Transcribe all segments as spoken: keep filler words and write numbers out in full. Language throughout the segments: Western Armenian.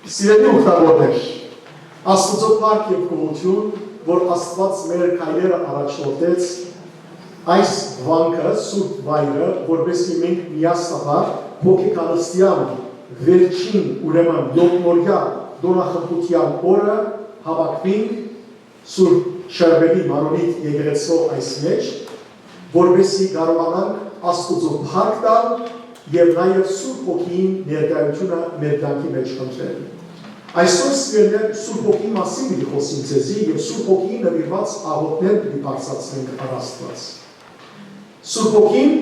Սիրելի ուխտավորներ, Աստուծոյ փառք եւ գոհութիւն, որ Աստուած մեր քայլերը առաջնորդեց այս վանքը, սուրբ վայրը, որպեսզի մենք միասնաբար հոգեկանստեան վերջին, ուրեմն յոթնօրեայ տօնախմբութեան օրը հաւաքուինք Սուրբ Շարբելի Մարոնիթ եկեղեցւոյ այս մէջ, որպեսզի կարողանանք Աստուծոյ փառք տալ եւ նաեւ Սուրբ Հոգիին ներկայութիւնը մեր կեանքի մէջ խնդրել։ Այսօր, սիրելիներ, Սուրբ Հոգիի մասին պիտի խօսիմ ձեզի եւ Սուրբ Հոգիին նուիրուած աղօթքներ պիտի բարձրացնենք առ Աստուած։ Սուրբ Հոգին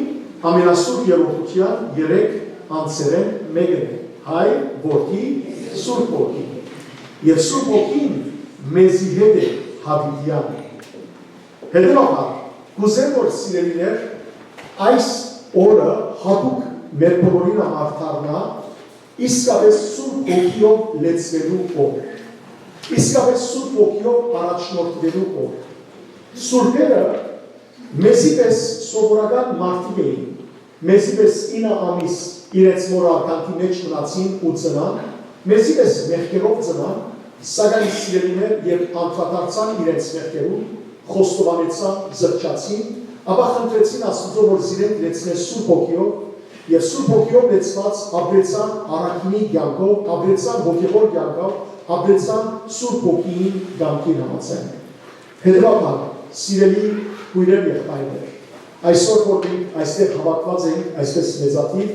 ամենասուրբ երրորդութեան երեք անձերէն մէկն է, Հայ, Որդի, Սուրբ Հոգի։ Եւ Սուրբ Հոգին մեզի հետ է Դաւիդեան։ Հետեւաբար, կ'ուզեմ, որ, սիրելիներ, այս օրը յատուկ մեր բոլորին համար դառնայ իսկապէս Սուրբ Հոգիով լեցուելու օր, իսկապէս Սուրբ Հոգիով առաջնորդուելու օր։ Սուրբերը մեզի պէս սովորական մարդիկ էին, մեզի պէս ինը ամիս իրենց մօր արտանքի մէջ մնացին ու ծնան, մեզի պէս մեղքերով ծնան, սակայն, սիրելիներ, երբ անդրադարձան իրենց մեղքերուն, խոստովանեցան, զղջացին, ապա խնդրեցին Աստուծոյ, որ զիրենք լեցնէ Սուրբ Հոգիով, եւ Սուրբ Հոգիով լեցուած ապրեցան առաքինի կեանքով, ապրեցան հոգեւոր կեանքով, ապրեցան Սուրբ Հոգիին կամքին համաձայն։ Հետեւաբար, սիրելի քոյրեր, եղբայրներ, այսօր որ մենք այստեղ հաւաքուած ենք այսպես մեծաթիւ,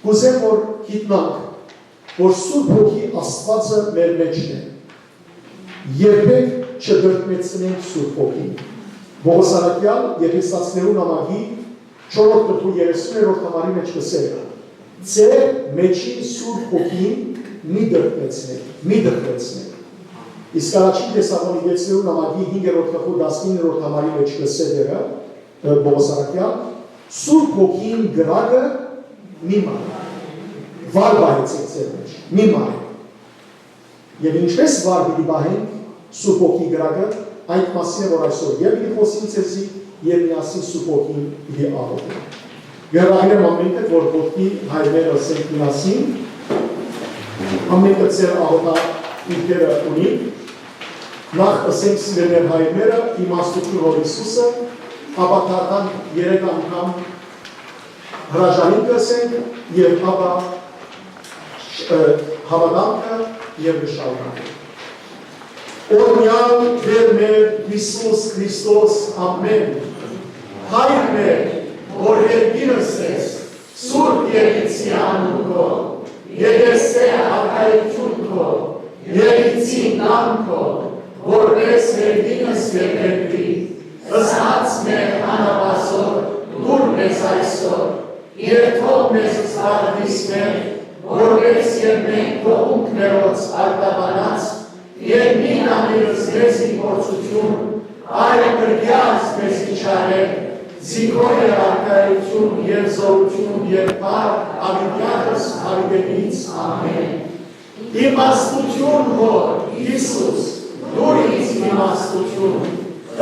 կ'ուզեմ որ գիտնանք, որ Սուրբ Հոգի Աստուածը մեր մէջն է։ Երբեք չտրտմեցնենք Սուրբ Հոգին։ Պողոս առաքեալ Եփեսացիներու նամակի չորրորդ գլխու երեսուներորդ համարի մէջ կ'ըսէ. «Ձեր մէջին Սուրբ Հոգին մի տրտմեցնեք, մի տրտմեցնեք»։ Իսկ առաջին Թեսաղոնիկեցիներու նամակի հինգերորդ գլխու տասնիններորդ համարի մէջ կ'ըսէ Տէրը, Պողոս առաքեալ, «Սուրբ Հոգին կրակը մի մար, վար պահեցեք ձեր մէջ, մի մար»։ Եւ ինչպես վար պիտի պահենք Սուրբ Հոգի կրակը, այդ մասին է, որ այսօր եւ պիտի խօսիմ ձեզի, եւ միասին Սուրբ Հոգին պիտի աղօթենք։ Կ'հրավիրեմ ամենքը, որ ոտքի հայրները ըսենք միասին, ամենքը ձեր աղօթա ինքերը ունին, նախ ըսենք սիրելիներ հայրները, իմաստութիւն Հօր Յիսուսը, ապա դառնանք երեք անգամ հրաժարինքը ըսենք եւ ապա, ը, հաւատանքը եւ կը շարունակենք։ Օրհնեալ Տէր մեր Յիսուս Քրիստոս, ամէն։ Հայր մեր, որ երկինս ես, սուրբ եղիցի անուն քո, եկեղեցէ արքայութիւն քո, եղիցին կամքը, որպես երկինս եւ երկրի, ըսած մեր անապազոր, տուր մեզ այսօր, եւ թող մեզ զբաղվիս մեր, որպես եւ մենք քո ունքներոց արտաբանած, եւ մի տանիր մեզի փորձութիւն, այլ կրկեաց մեզի չարեր, զի քո է արքայութիւն եւ զօրութիւն եւ փառք յաւիտեանս յաւիտենից։ Ամէն։ Իմաստութիւն Հօր, Յիսուս, տուր ինձ իմաստութիւն,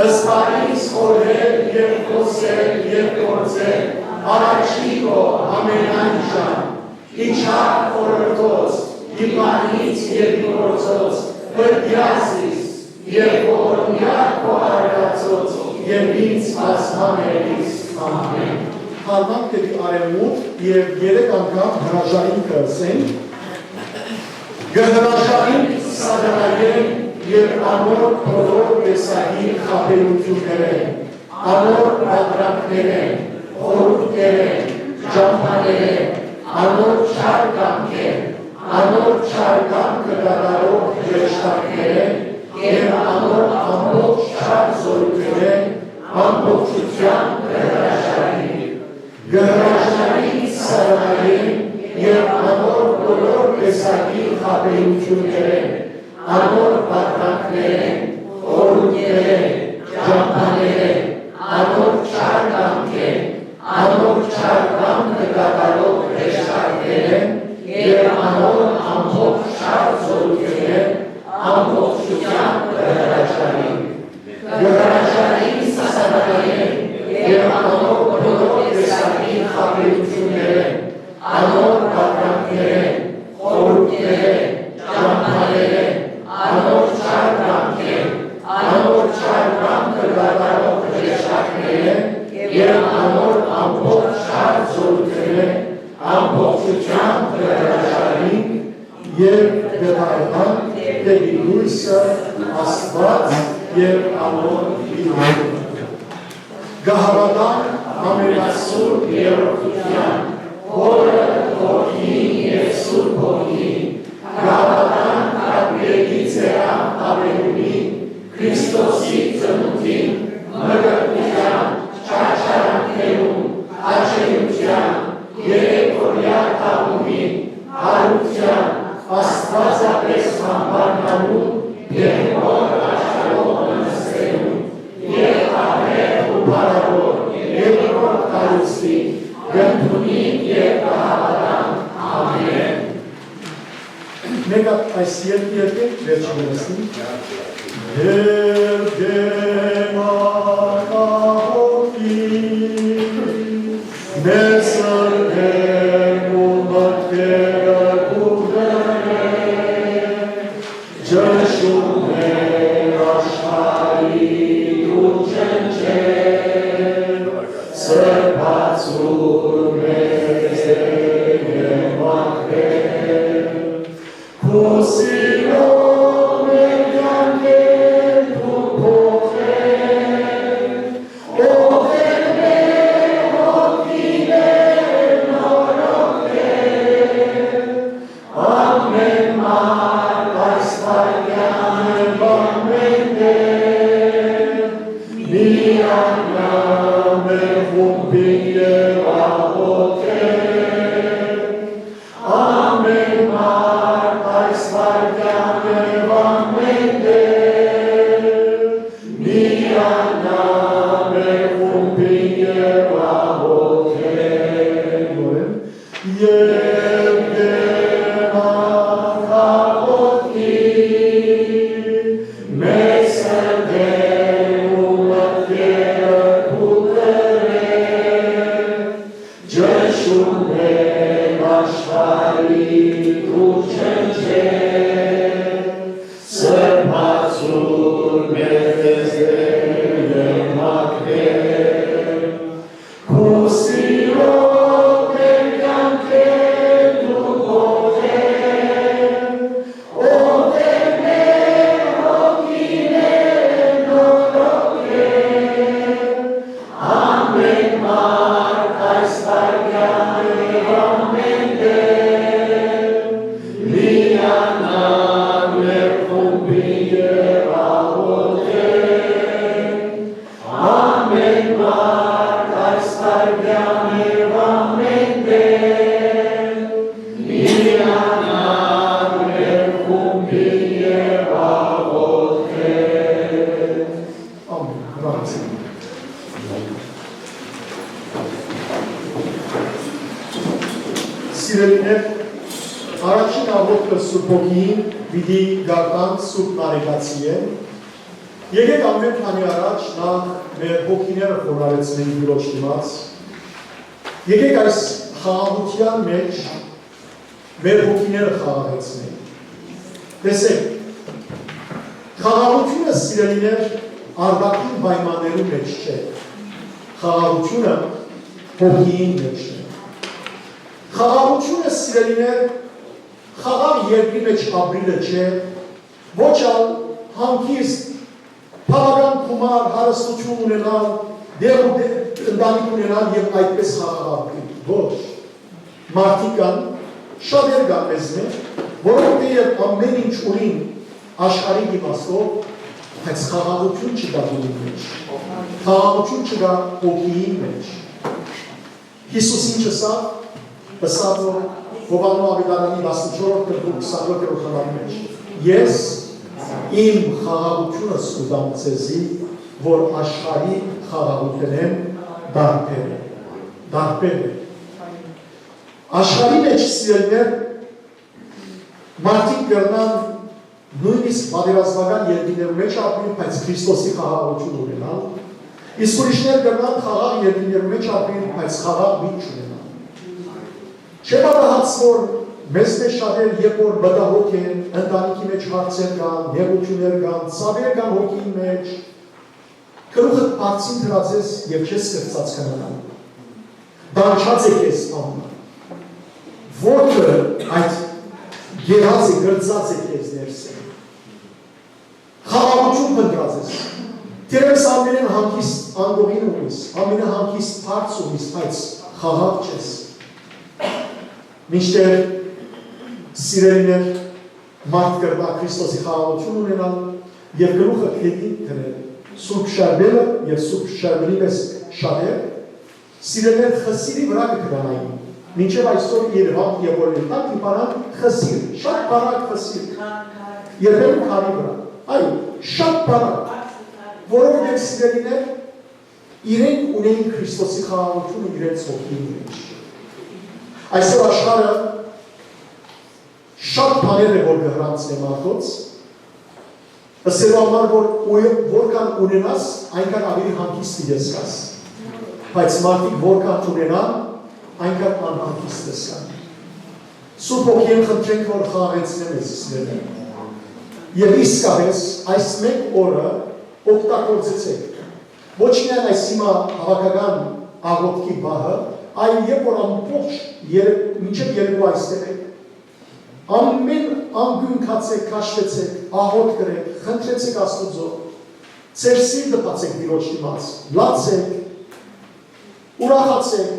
զբաղ ինձ խորհել եւ խօսել եւ գործել առաջի քո ամենայն ժամ, ի չար խորհրդոց, ի բանից եւ ի գործոց, փրկեաց զիս, եւ օրհնեաց քո արկածոց եւ ինձ բազմաներիս։ Ամէն։ Դառնանք դէպի արեւմուտք եւ երեք անգամ հրաժարինքը ըսենք։ Կը հրաժարինք սատանայէն եւ անոր բոլոր տեսակի խաբեութիւններէն, անոր պատրանքներէն, խորհուրդներէն, ճամբաներէն, անոր չար կամքէն, անոր չար կամքը կատարող հրեշտակներէն եւ անոր ամբողջ չար զօրութիւնէն ամբողջութեամբ կը հրաժարինք։ Կը հրաժարինք սատանայէն եւ անոր բոլոր տեսակի խաբեութիւններէն, անոր պատրանքներէն, խորհուրդներէն, ճամբաներէն, անոր չար կամքէն, անոր չար կամքը կատարող հրեշտակներէն եւ անոր ամբողջ չար զօրութիւնէն ամբողջութեամբ կը հրաժարինք։ Կը հրաժարինք սատանայէն եւ անոր բոլոր տեսակի խաբեութիւններէն, անոր պատրանքներէն, խորհուրդներէն, ճամբաներէն, Եւ կը դառնան դէպի լոյսը Աստուած եւ անոր իրական։ Կը հաւատան ամենասուրբ երրորդութեան, Հօրը, Հոգին եւ Սուրբ Հոգին, կը հաւատան Քրիստոսի ծերան աւելումին, Քրիստոսի ծնունդին, մկրտութեան, չարչարանքներուն, աջելութեան, երեկորեայ թաղումին, հարութեան, Աստուածապէս յամբարնալուն եւ Հօր աչքերով նստելուն, եւ ահեղ ու փառաւոր երկրորդ կառուցին, կ'ընդունին եւ կը հաւատան։ Ամէն։ Մէկ հատ այս երկու երկենք վերջինը լսենք։ Երկեմ աղաւտի, մեզ ըրկեմ ու մտքերը կուղղեմ, ճնշումներ աշխարհի դուր ջնջեմ, սրբացուր մեզ Տէրը մաքրեմ։ Քու սիրով մեր կեանքեր դու փոխել, ով էր մեր հոգիներ նորոգել, ամէն մարդ այս վայրկեանը բան մենտեր, միանա մեր խումբին եւ աղոթել, Ամէն մարդ այս վայրկեանը բան մենտեր, միանա մեր խումբին եւ աղոթել։ Եւ կենաք աղոթի, մեզ ըրկեմ ու մտքերը դու կրես, Ճնշումներ աշխարհի դուր ջնջել, սրբացուր մեր Տէրը մաքրել, քու սիրով մեր կեանքեր դու փոխել, ով է մեր հոգիներ նորոգել, Ամէն մարդ այս վայրկեանը ամէն դեր, միանան մեր խումբին եւ աղոթեն։ Ամէն մարդ այս վայրկեանը ամէն դեր, միանան մեր խումբին եւ աղոթեն։ Ամէն։ Հրամցին։ Սիրելիներ, առաջին աղոթքը Սուրբ Հոգիին պիտի կարդանք Սուրբ Նարեկացիէն։ Եկեք ամէն բանի առաջ նախ մեր հոգիները խոնարհեցնենք Տիրոջ դիմաց։ Եկեք այս խաղաղութեան մէջ մեր հոգիները խաղաղեցնենք։ Տեսեք, խաղաղութիւնը, սիրելիներ, արտաքին պայմաններու մէջ չէ։ Խաղաղութիւնը հոգիին մէջ է։ Խաղաղութիւնը, սիրելիներ, խաղաղ երկրի մէջ ապրիլը չէ, ոչ ալ հանգիստ բաւական գումար, հարստութիւն ունենալ, դեր ու դե-, ընտանիք ունենալ եւ այդպես խաղաղ ապրել։ Ոչ։ Մարդիկ կան, շատեր կան մեզմէ, որոնք թէեւ ամէն ինչ ունին աշխարհի իմաստով, բայց խաղաղութիւն չկայ իրեն մէջ։ Խաղաղութիւն չկայ հոգիին մէջ։ Յիսուս ինչ ըսաւ, ըսաւ որ Յովհաննէ Աւետարանի տասնչորսերորդ գլխի քսանորդ հատորի մէջ. «Ես իմ խաղաղութիւնս կու տամ ձեզի, որ աշխարհի խաղաղութենէն տարբեր է»։ Տարբեր է։ Աշխարհի մէջ, սիրելիներ, մարդիկ կրնան նոյնիսկ պատերազմական երկիրներու մէջ ապրիլ, բայց Քրիստոսի խաղաղութիւն ունենալ, իսկ ուրիշներ կրնան խաղաղ երկիրներու մէջ ապրիլ, բայց խաղաղ միտք չունենալ։ Չեմ ատահած որ մեզմէ շատեր, երբ որ մտահոգ են, ընտանիքի մէջ հարցեր կան, նեղութիւններ կան, ցաւեր կան հոգին մէջ, գլուխդ բարձին դրած ես եւ չես կրցած քնանալ։ Դանչած է քեզ անունը։ Որքը այդ Եղած է, կրցած է քեզ ներսէն։ Խաղաղութիւն փնտռած ես։ Թերեւս ամենէն հանգիստ անկողին ունիս, ամենէն հանգիստ բարձ ունիս, բայց խաղաղ չես։ Մինչդեռ, սիրելիներ, մարդ կրնայ Քրիստոսի խաղաղութիւն ունենալ եւ գլուխը գետին դնել, Սուրբ Շարբելը եւ Սուրբ Շարբելի պես շատեր, սիրելիներ, խսիրի վրայ կը քնանային։ Մինչեւ այսօր իր հապ եւ օրենքնակ կը բանան խսիր, շատ բարակ խսիր։ Երբեմն քարի վրայ։ Այո, շատ բարակ։ Որովհետեւ, սիրելիներ, իրենք ունեին Քրիստոսի խաղաղութիւնը իրենց հոգին մեջ։ Այսօր աշխարհը շատ բաներ է, որ կը հրամցնէ մարդոց, ըսելու համար, որ ու-, որքան ունենաս, այնքան ավելի հանգիստ կը զգաս։ Բայց մարդիկ որքան ունենան, այնքան անհանգիստ կը զգան։ Սուրբ Հոգիէն խնդրենք, որ խաղաղեցնէ մեզ, սիրելիներ։ Եւ իսկապես այս մէկ օրը օգտագործեցեք։ Ոչ միայն այս հիմա հաւաքական աղօթքի պահը, այլ երբ որ ամբողջ երեք, մինչեւ երկու այստեղ եք, ամէն անկիւն գացեք, քաշվեցեք, աղօթք կրեք, խնդրեցեք Աստուծոյ, ձեր սիրտը բացեք Տիրոջ դիմաց, լացեք, ուրախացեք,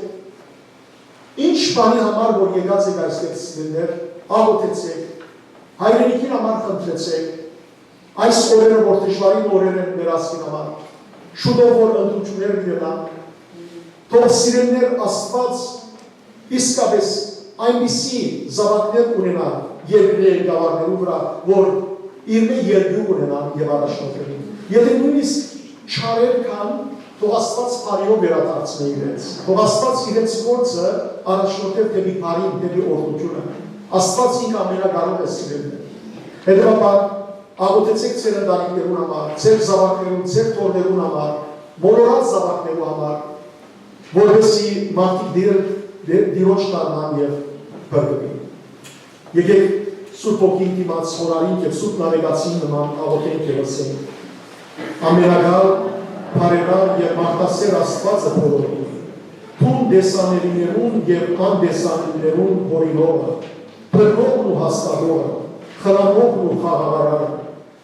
ինչ բանի համար որ եկած եք այստեղ, սիրելիներ, աղօթեցեք, հայրենիքին համար խնդրեցեք, այս օրերը որ դժուարին օրեր են մեր ազգին համար, շուտով որ ընտրութիւններ կ'ենան, թող, սիրելիներ, Աստուած իսկապես այնպիսի զաւակներ ունենան երկրի ղեկավարներու վրայ, որ իրմէ երկու ունենան եւ առաջնորդին։ Եթե նոյնիսկ չարեր կան, թող Աստուած բարիով վերադարձնէ իրենց, թող Աստուած իրենց գործը առաջնորդէ դէպի բարին, դէպի օրհնութիւնը։ Աստուած ինք ամենակարող է, սիրելիներ։ Հետեւաբար, աղօթեցեք ձեր ընտանիքներուն համար, ձեր զաւակներուն, ձեր թոռներուն համար, մոլորած զաւակներու համար, որպեսզի մարդիկ դիրել, դի-, դիրոջ դառնան եւ փրկուին։ Եկեք Սուրբ Հոգին դիմաց խոնարհենք եւ Սուրբ Նարեկացին նման աղօթենք եւ ըսենք. «Ամենակալ, բարերար եւ մարդասէր Աստուածը բոլորին, դուն տեսանելիներուն եւ անտեսանելիներուն հորինողը, բռնողն ու հաստատողը, խնամողն ու խաղաղարարը,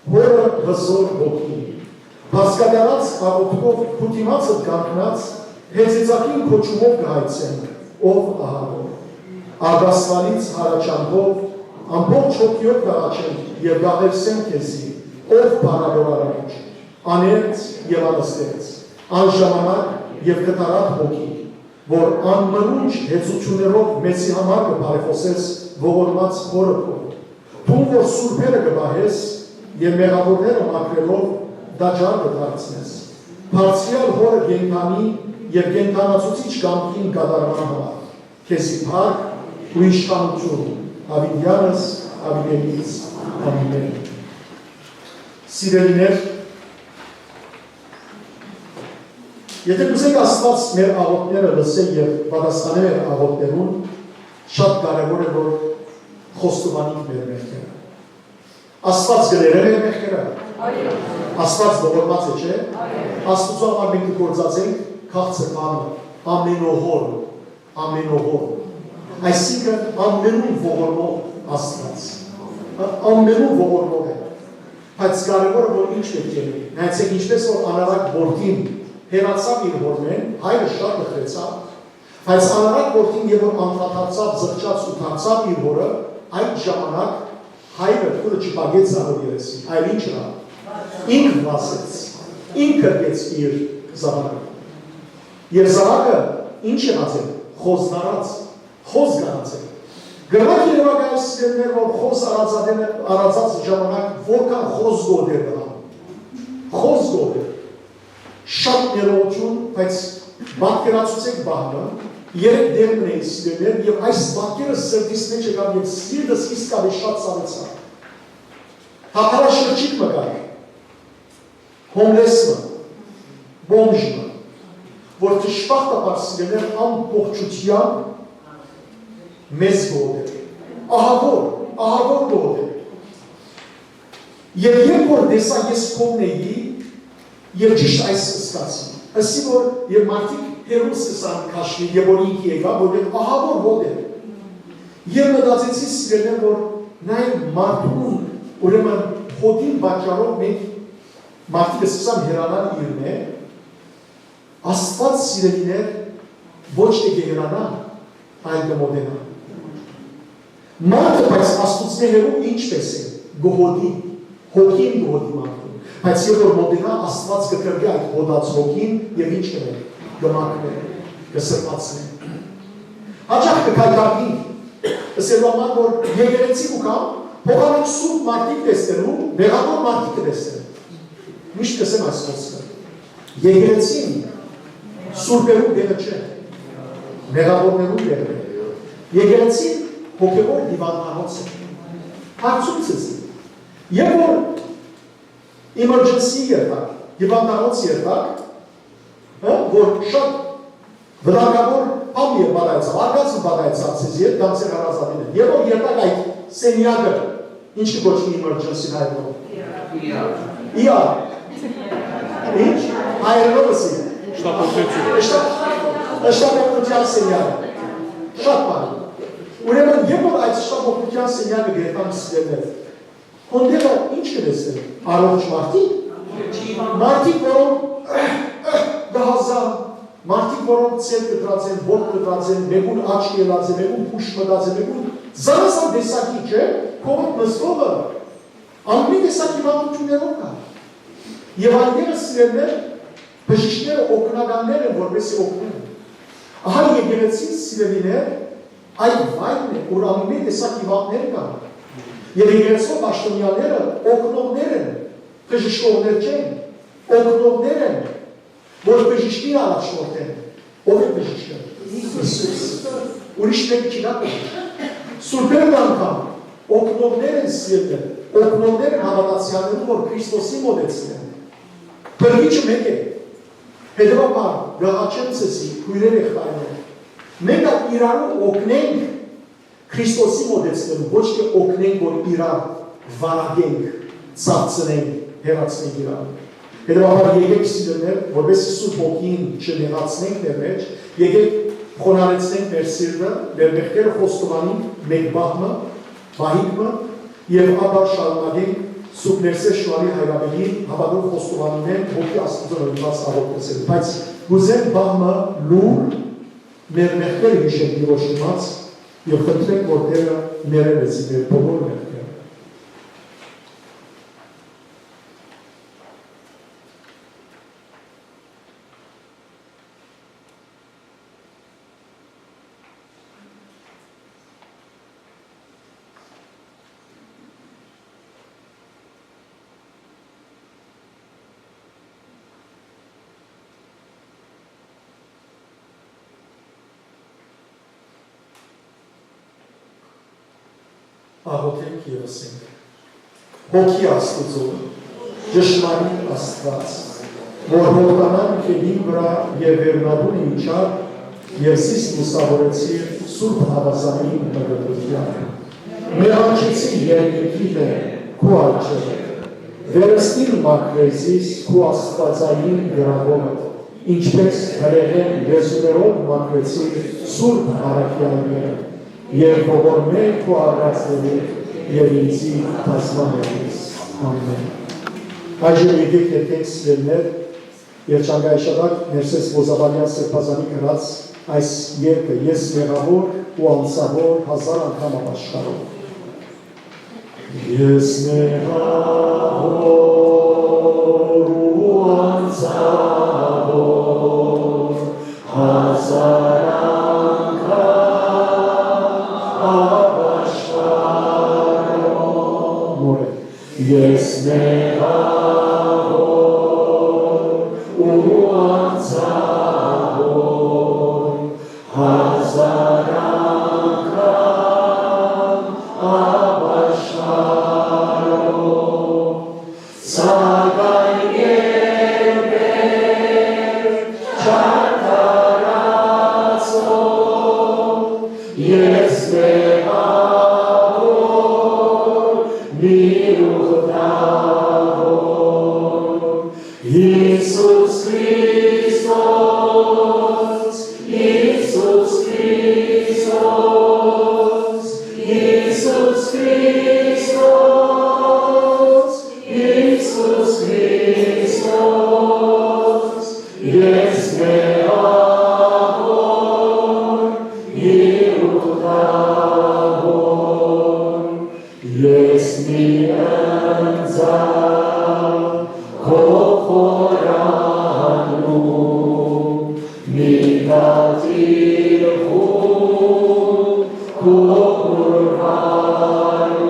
Հօրը, Հզօր Հոգին, բազկատարած աղօթքով քու դիմացդ կանգնած, հեծեծակին քո ճիւղով կը հայցեմ, ով ահաւոր։ Արտասուալից յառաջանքով, ամբողջ հոգիով կ'աղաչեմ եւ կ'աղերսեմ քեզի, ով փառաւոր Արարիչ, աներց եւ անըստերց, անժամանակ եւ կտարատ Հոգի, որ անմրունչ հեծութիւններով մեզի համար կը բարեխօսես ողորմած Հօրը քո, դուն որ սուրբերը կը պահես եւ մեղաւորները մաքրելով տաճար կը դարձնես։ Բարձրեալ Հօրը կենդանի եւ կենդանացուցիչ կամքին կատարման համար քեզի փառք ու իշխանութիւն, աւիտեանս, աւիտենից, ամէն»։ Սիրելիներ, եթե կ'ուզենք Աստուած մեր աղօթքները լսէ եւ պատասխանէ մեր աղօթքներուն, շատ կարեւոր է, որ խոստովանենք մեր մեղքերը։ Աստուած կը ներէ մեր մեղքերը։ Այո։ Աստուած ողորմած է, չէ՞։ Այո։ Աստուծոյ համար մենք կը գործածենք քաղցր բանը, ամենօղոր, ամենօղոր։ Այսինքն՝ ամենում ողորմող Աստուած։ Ամենում ողորմող է։ Բայց կարեւորը, որ ինչ պետք է լինի։ Նայեցեք, ինչպես որ անառակ որդին հեռացաւ իր հօրմէն, հայրը շատ լքուեցաւ, բայց անառակ որդին, երբ որ անդրադարձաւ, զղջաց ու դարձաւ իր հօրը, այդ ժամանակ հայրը թուրը չփակեց անոր երեսին, այլ ինչ ըրաւ։ Ինք վազեց, ինք գրկեց իր զաւակը։ Եւ զաւակը ինչ եղած է, խոզնարած, խոզ գանած է։ Կրնաք երեւակայել, սիրելիներ, որ խոզ արածատենը, արածած ժամանակ որքան խոզ գոհ էր ըլլալ։ Խոզ գոհ էր։ Շատ ներողություն, բայց պատկերացուցեք բանը, երեք դեր մնային, սիրելիներ, եւ այս պատկերը սրտիս մեջ եկաւ եւ սիրտս իսկապես շատ ցաւեցաւ։ Թափառաշրջիկ մը կար, հոմլես մը, բոմժ մը, որ դժբախտաբար, սիրելիներ, ամբողջությամբ մեզ կ'օտեր։ Ահաւոր, ահաւոր կ'օտեր։ Եւ երբ որ տեսայ, ես քովն էի, եւ ճիշդ այս զգացի։ Ըսի որ եւ մարդիկ հեռուս կ'ըսան քաշվի, եւ որ ինքը եկա, որովհետեւ ահաւոր հոտ էր։ Եւ մտածեցի, սիրելիներ, որ Նայ մարդուն, ուրեմն, հոտին պատճառով մենք մարդիկը սկսան հեռանալ իրմէ, Աստուած, սիրելիներ, ոչ թէ կը հեռանայ, այլ կը մօտենայ։ Մարդը, բայց Աստուծմէ հեռու ինչպէս է, կը հոտի, հոգին կը հոտի մարդուն, բայց երբ որ մօտենայ, Աստուած կը կռկէ այդ հոտած հոգին եւ ինչ կ'ընէ, կը մաքրէ, կը սրբացնէ։ Հաճախ կը քայքայենք, ըսելու համար, որ եկեղեցի կու գամ, փոխանակ սուրբ մարդիկ տեսնելու, մեղավոր մարդիկ կը տեսնեմ։ Միշտ կ'ըսեմ այս խօսքը. եկեղեցին սուրբերուն տեղը չէ, մեղավորներուն տեղը է։ Եկեղեցին հոգեւոր հիւանդանոց է։ Հարցում ձեզի, երբ որ emergency երթաք, հիւանդանոց երթաք, հա, որ շատ վտանգաւոր բան եւ պատահեցաւ, արկածը պատահեցաւ ձեզի հետ կամ ձեր հարազատին հետ, եւ որ երթաք այդ սենեակը, ինչ կը կոչուի emergency հայերով։ Իա։ Ինչ հայերով ըսի։ Շտապօգնություն։ Շտապ-, շտապօգնության սենյակը։ Շատ բան։ Ուրեմն, երբ որ այդ շտապօգնության սենյակը կերտան, սիրելիներ, հոն տեղը ինչ կը տեսնեն, առողջ մարդիկ։ Մարդիկ, որոնք կը հազան, մարդիկ, որոնք ձեռք կտրած են, ոտք կտրած են, մէկուն աչքը ելած է, մէկուն փուշ մտած է, մէկուն զանազան տեսակի, չէ՞, քովիդ նստողը, ամեն տեսակի հիւանդութիւններով կայ։ Եւ այնտեղ, սիրելիներ, բժիշկները օգնականներ են, որպեսզի օգնեն։ Ահա եկեղեցին, սիրելիներ, այդ վայրն է, ուր ամեն տեսակ հիւանդներ կան։ Եւ եկեղեցւոյ պաշտօնեաները օգնողներ են, բժշկողներ չեն, օգնողներ են, որ բժիշկին առաջնորդեն։ Ո՞վ է բժիշկը։ Յիսուս։ Ուրիշ մէկ չի գա բժիշկ։ Սուրբերն անգամ օգնողներ են, սիրելիներ, օգնողներ են հաւատացեալներուն, որ Քրիստոսին մօտեցնեն։ Փրկիչը մէկ է։ Հետեւաբար, կ'աղաչեմ ձեզի, քոյրեր եղբայրներ, մենք ալ իրարու օգնենք Քրիստոսի մօտեցնելու, ոչ թէ օգնենք, որ իրար վարակենք, ցածնենք, հեռացնենք իրար։ Հետեւաբար, եկեք, սիրելիներ, որպեսզի Սուրբ Հոգին չնեղացնենք մեր մեջ, եկեք խոնարհեցնենք մեր սիրտը, մեր մեղքերը խոստովանենք մէկ պահ մը, պահիկ մը, եւ ապա շարունակենք Սուրբ Ներսէ Շուարի հայրապետին հաւատով խոստովանումէն հոգի Աստուծոյ օրինուած աղօթքսեր։ Բայց կ'ուզեմ պահ մը լուռ մեր մեղքերը յիշենք Տիրոջ դիմաց եւ խնդրենք, որ Տէրը ներէ մեզի մեր բոլոր մեղքերը։ Աղօթենք եւ ըսենք. Հոգի Աստուծոյ, ճշմարիտ Աստուած, որ Յորդանան գետին վրայ եւ վերնատունը իջար եւ զիս լուսաւորեցիր Սուրբ Աւազանի մկրտութեամբ։ Մեղանչեցի երկնքիդ է քու աջը, վերստին մաքրեցիս քու աստուածային գրաւորը, ինչպէս հրեղէն լեզուներով մաքրեցիր Սուրբ Առաքեալները, եւ ողորմէ քու առածների եւ ինձի բազմամեծից։ Ամեն։ Այժմ եկեք երգենք, սիրելիներ, երջանկայիշատակ Ներսէս Մոզավանեան սրբազանի գրած այս երգը. «Ես մեղաւոր ու անցաւոր, հազար անգամ ապաշխարող»։ Ես մեղաւոր ու անցաւոր, հազար անգամ ապաշխարող։ Մորե։ Ես մեղաւոր ու անցաւոր, հազար անգամ ապաշխարող, սակայն երբեք չարդարացող, ես մեղաւոր, մի ուխտաւոր, Յիսուս Քրիստոս, Յիսուս Քրիստոս, Յիսուս Քրիստոս, Անձա քո խորանու, մի դատիր խու քո ուրվանու։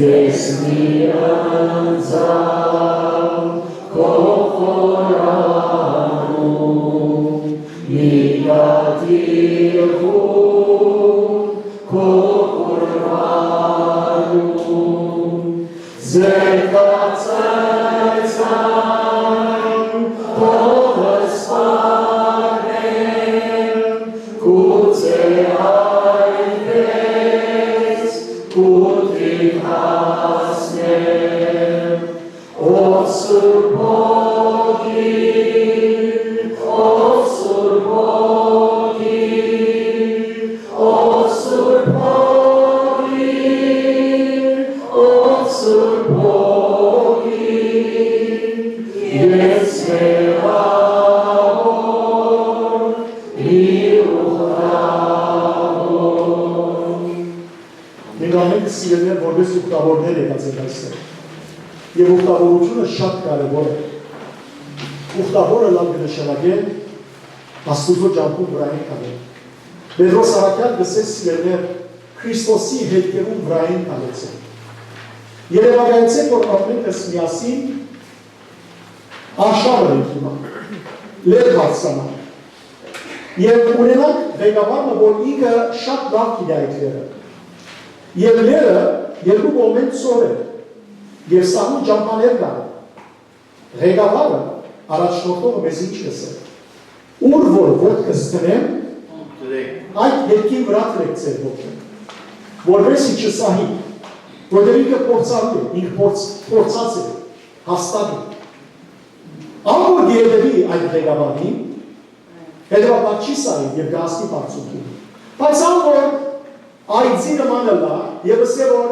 Ես մի անձա քո խորանու, մի դատիր խու քո ուրվանու, ձեր կացայցան թող սպառեն, գուցե այդպես կուտի հասնեմ։ Ով Սուրբ Հոգի, ով Սուրբ Հոգի, ով Սուրբ Հոգի, ով Սուրբ Հոգի, ես մեղավոր, մի ուխտավոր։ Մենք ամենքը սիրելիներ որպես ուխտավորներ եկած ենք այստեղ։ Եւ ուխտավորությունը շատ կարեւոր է։ Ուխտավորը լալ կը նշանակէ Աստուծոյ ճամբուն վրայ ենք անում։ Պետրոս առաքեալ կ'ըսէ, սիրելիներ, Քրիստոսի հետքերուն վրայ ենք ալեցել։ Երևակայեցէք, որ ամենքս միասին արշաւը ենք հիմա, լեր բարձրանանք։ Եւ ունենանք ղեկավար մը, որ ինքը շատ լաւ գիտէ այդ լերը։ Եւ լերը երկու կողմէն ծով է, եւ սահուն ճամբաներ կան։ Ղեկավարը, առաջնորդողը մեզ ինչ կ'ըսէ։ Ուր որ ոտքս դնեմ, այդ ետքին վրայ դրեք ձեր ոտքը, որպեսզի չսահի, որտեղ ինքը փորձառու է, ինքը փորձ-, փորձած է, հաստատ է։ Ան որ կ'երթի այդ ղեկավարին, հետեւաբար չի սահի եւ կ'հասնի բարձունքին։ Բայց ան որ այծի նման ըլլայ եւ ըսէ որ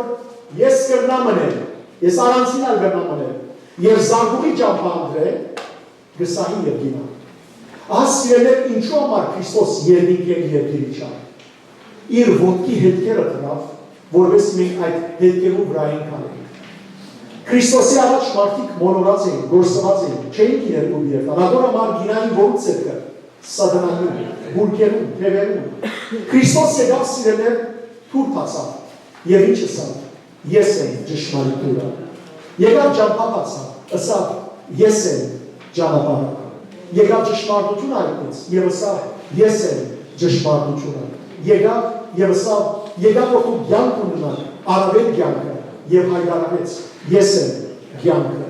ես կրնամ մնալ, ես առանձին ալ կրնամ մնալ, եւ զանգուղի ճամբան դրե, կը սահի եւ կ'իյնայ։ Ահա, սիրելիներ, ինչու համար Քրիստոս երկինքէն երկիր իջաւ։ Իր ոտքի հետքերը դրաւ, որպեսզի մենք այդ հետքերուն վրայ ենք անենք։ Քրիստոսի առաջ մարդիկ մոլորած էին, կորսուած էին, չէին գիտեր ուր երթան։ Ատոր համար կ'իյնային որու ձեռքը, Սատանային, բուրքերուն, թեւերուն։ Քրիստոս եկաւ, սիրելիներ, դուռ բացաւ եւ ինչ ըսաւ. «Ես եմ ճշմարիտ դուռը»։ Եկաւ ճամբայ բացաւ, ըսաւ. «Ես եմ ճանապարհը»։ Եկաւ ճշմարտությունը հայտնեց եւ ըսաւ. «Ես եմ ճշմարտությունը»։ Եկաւ եւ ըսաւ. «Եկաւ որ դուք կեանք ունենաք, առաւել կեանքը», եւ հայտարարեց. «Ես եմ կեանքը»։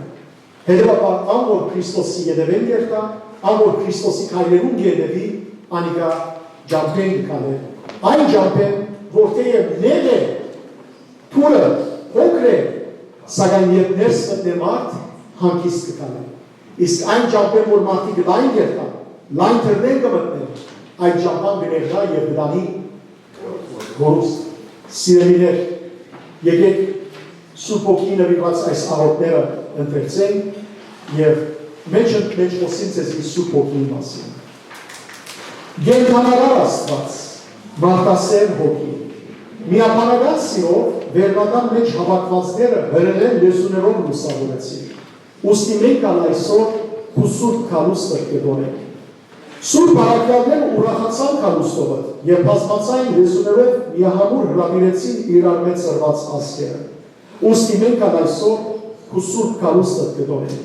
Հետեւաբար, ան որ Քրիստոսի ետեւէն կ'երթայ, ան որ Քրիստոսի քայլերուն կ'երթայ, անիկա ճամբէն կը քալէ։ Այն ճամբէն, որ թէեւ նեղ է, դուռը փոքր է, սակայն երբ ներս մտնէ մարդ, հանգիստ կը քալէ։ Իսկ այն ճամբէն, որ մարդիկ լայն կ'երթան, լայն դռներ կը մտնեն, այդ ճամբան կը նեղնայ եւ կը տանի կորուստ։ Սիրելիներ, եկեք Սուրբ Հոգին նուիրուած այս աղօթքները ընթերցենք եւ մէջ ընդ մէջ խօսենք ձեզի Սուրբ Հոգիի մասին։ Կենդանարար Աստուած, մարդասէր Հոգի, միաբանական սիրով վերնական մէջ հաւաքուածները հրերէն լեզուներով լուսաւորեցիր։ Ուստի մենք ալ այսօր քու սուրբ գալուստդ կը տոնենք։ Սուրբ առաքեալները ուրախացան գալուստովդ եւ բազմաձայն լեզուներով միահամուռ հրաւիրեցին իրար մէջ սրված ազգերը։ Ուստի մենք ալ այսօր քու սուրբ գալուստդ կը տոնենք։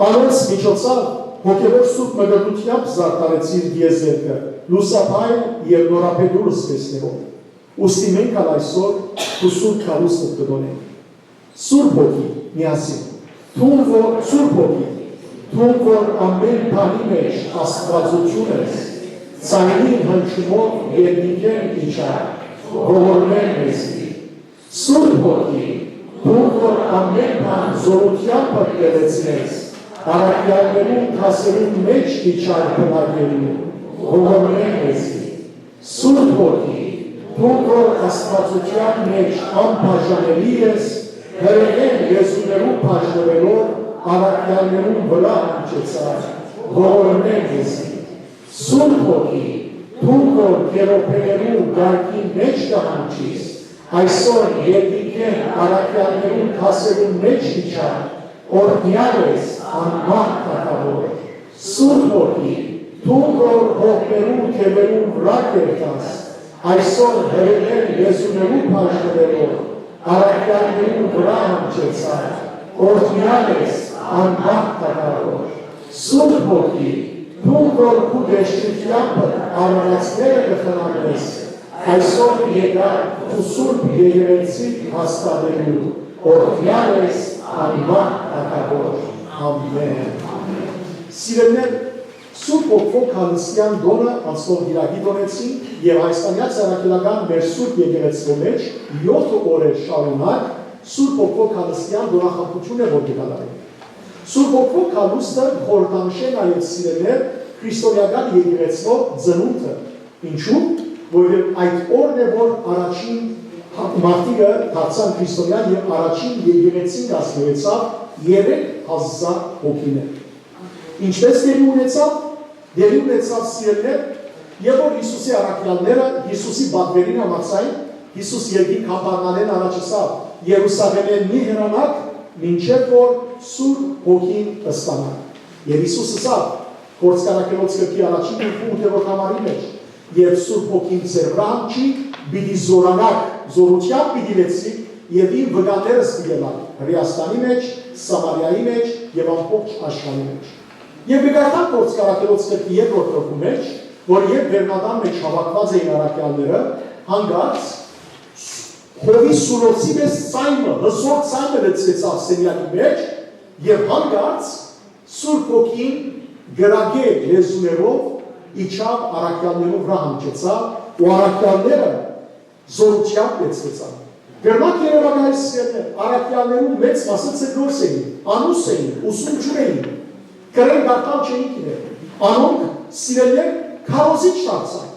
Անոնց միջոցով հոգեւոր սուրբ մկրտութեամբ զարդարեցիր դիեզերքը, լուսափայլ եւ նորաբեդուր զգեստներով։ Ուստի մենք ալ այսօր քու սուրբ գալուստդ կը տոնենք։ Սուրբ Հոգի, միասին։ Դուն որ, Սուրբ Հոգի, դուն որ ամէն բանի մէջ Աստուածութիւն ես, ձայնին հնչումով երկինքէն իջար, ողորմէ մեզի։ Սուրբ Հոգի, դուն որ ամէն բան զօրութեամբ պատկերեցնես, առաքեալներուն դասերուն մէջ իջար բնակելու, ողորմէ մեզի։ Սուրբ Հոգի, դուն որ Աստուածութեան մէջ անբաժանելի ես, հրերէն լեզուներու բաժնուելով առաքեալներուն վրայ հնչեցար, ողորմէ մեզի։ Սուրբ Հոգի, դուն որ քերոբերերու կարգին մէջ կը հնչիս, Այսօր երկնքէն առաքեալներուն դասերուն մէջ իջայ, օրհնեալ ես անմահ թագաւոր։ Սուրբ Հոգի, դուն որ հողմերուն թեւերուն վրայ կերտաս, այսօր հրեաներու լեզուներու բաժնուելով առաքեալներուն վրայ հնչեցայ, օրհնեալ ես անմահ թագաւոր։ Սուրբ Հոգի, դուն որ քու տեսչութեամբ արարածները կը խնամես, այսօր եկայ քու սուրբ եկեղեցի հաստատելու, օրհնեալ ես անմահ թագաւոր։ Ամէն։ Սիրելիներ, Սուրբ Հոգու քալստեան տօնը անցնող կիրակի տօնեցին եւ Հայաստանեայ Առաքելական մեր Սուրբ Եկեղեցւոյ մէջ եօթ օրեր շարունակ Սուրբ Հոգու քալստեան տօնախմբութիւնն է որ կը կատարենք։ Սուրբ Հոգու քալուստը խորհրդանշ է նաեւ, սիրելիներ, քրիստոնէական եկեղեցւոյ ծնունդը։ Ինչու՞։ Որովհետեւ այդ օրն է որ առաջին մարդիկը դարձան քրիստոնեայ եւ առաջին եկեղեցին կազմուեցաւ երեք հազար հոգիներ։ Ինչպէս տեղի ունեցաւ, տեղի ունեցաւ, սիրելիներ, երբ որ Յիսուսի առաքեալները Յիսուսի պատվերին համաձայն, Յիսուս երկրի Կափառնանէն առաջ ըսաւ. «Երուսաղէմէն մի հեռանաք, մինչեւ որ Սուրբ Հոգին ստանաք»։ Եւ Յիսուս ըսաւ, Գործք Առաքելոց գրքի առաջին գլխի ութերորդ համարի մէջ. «Երբ Սուրբ Հոգին ձեր վրայ հնչի, պիտի զօրանաք, զօրութեամբ պիտի լեցիք եւ իմ վկաներս պիտի ըլաք Հրէաստանի մէջ, Սամարիայի մէջ եւ ամբողջ աշխարհի մէջ»։ Եւ կը կարդանք Գործք Առաքելոց գրքի երկրորդ գլխու մէջ, որ երբ Վերնատան մէջ հաւաքուած էին առաքեալները, հանկարծ հովի սուրոցի պէս ձայնը, հզօր ձայնը լսեցաւ սենեակի մէջ եւ հանկարծ Սուրբ Հոգին կրակէ լեզուներով իջաւ առաքեալներուն վրայ հնչեցաւ ու առաքեալները զօրութեամբ լեցուեցան։ Կրնակ երեւակայել, սիրելիներ, առաքեալներուն մեծ մասը ձկնորս էին, անուս էին, ուսուն չունէին, կրել կարդալ չէին գիտեր։ Անոնք, սիրելիներ, քարոզիչ դարձան։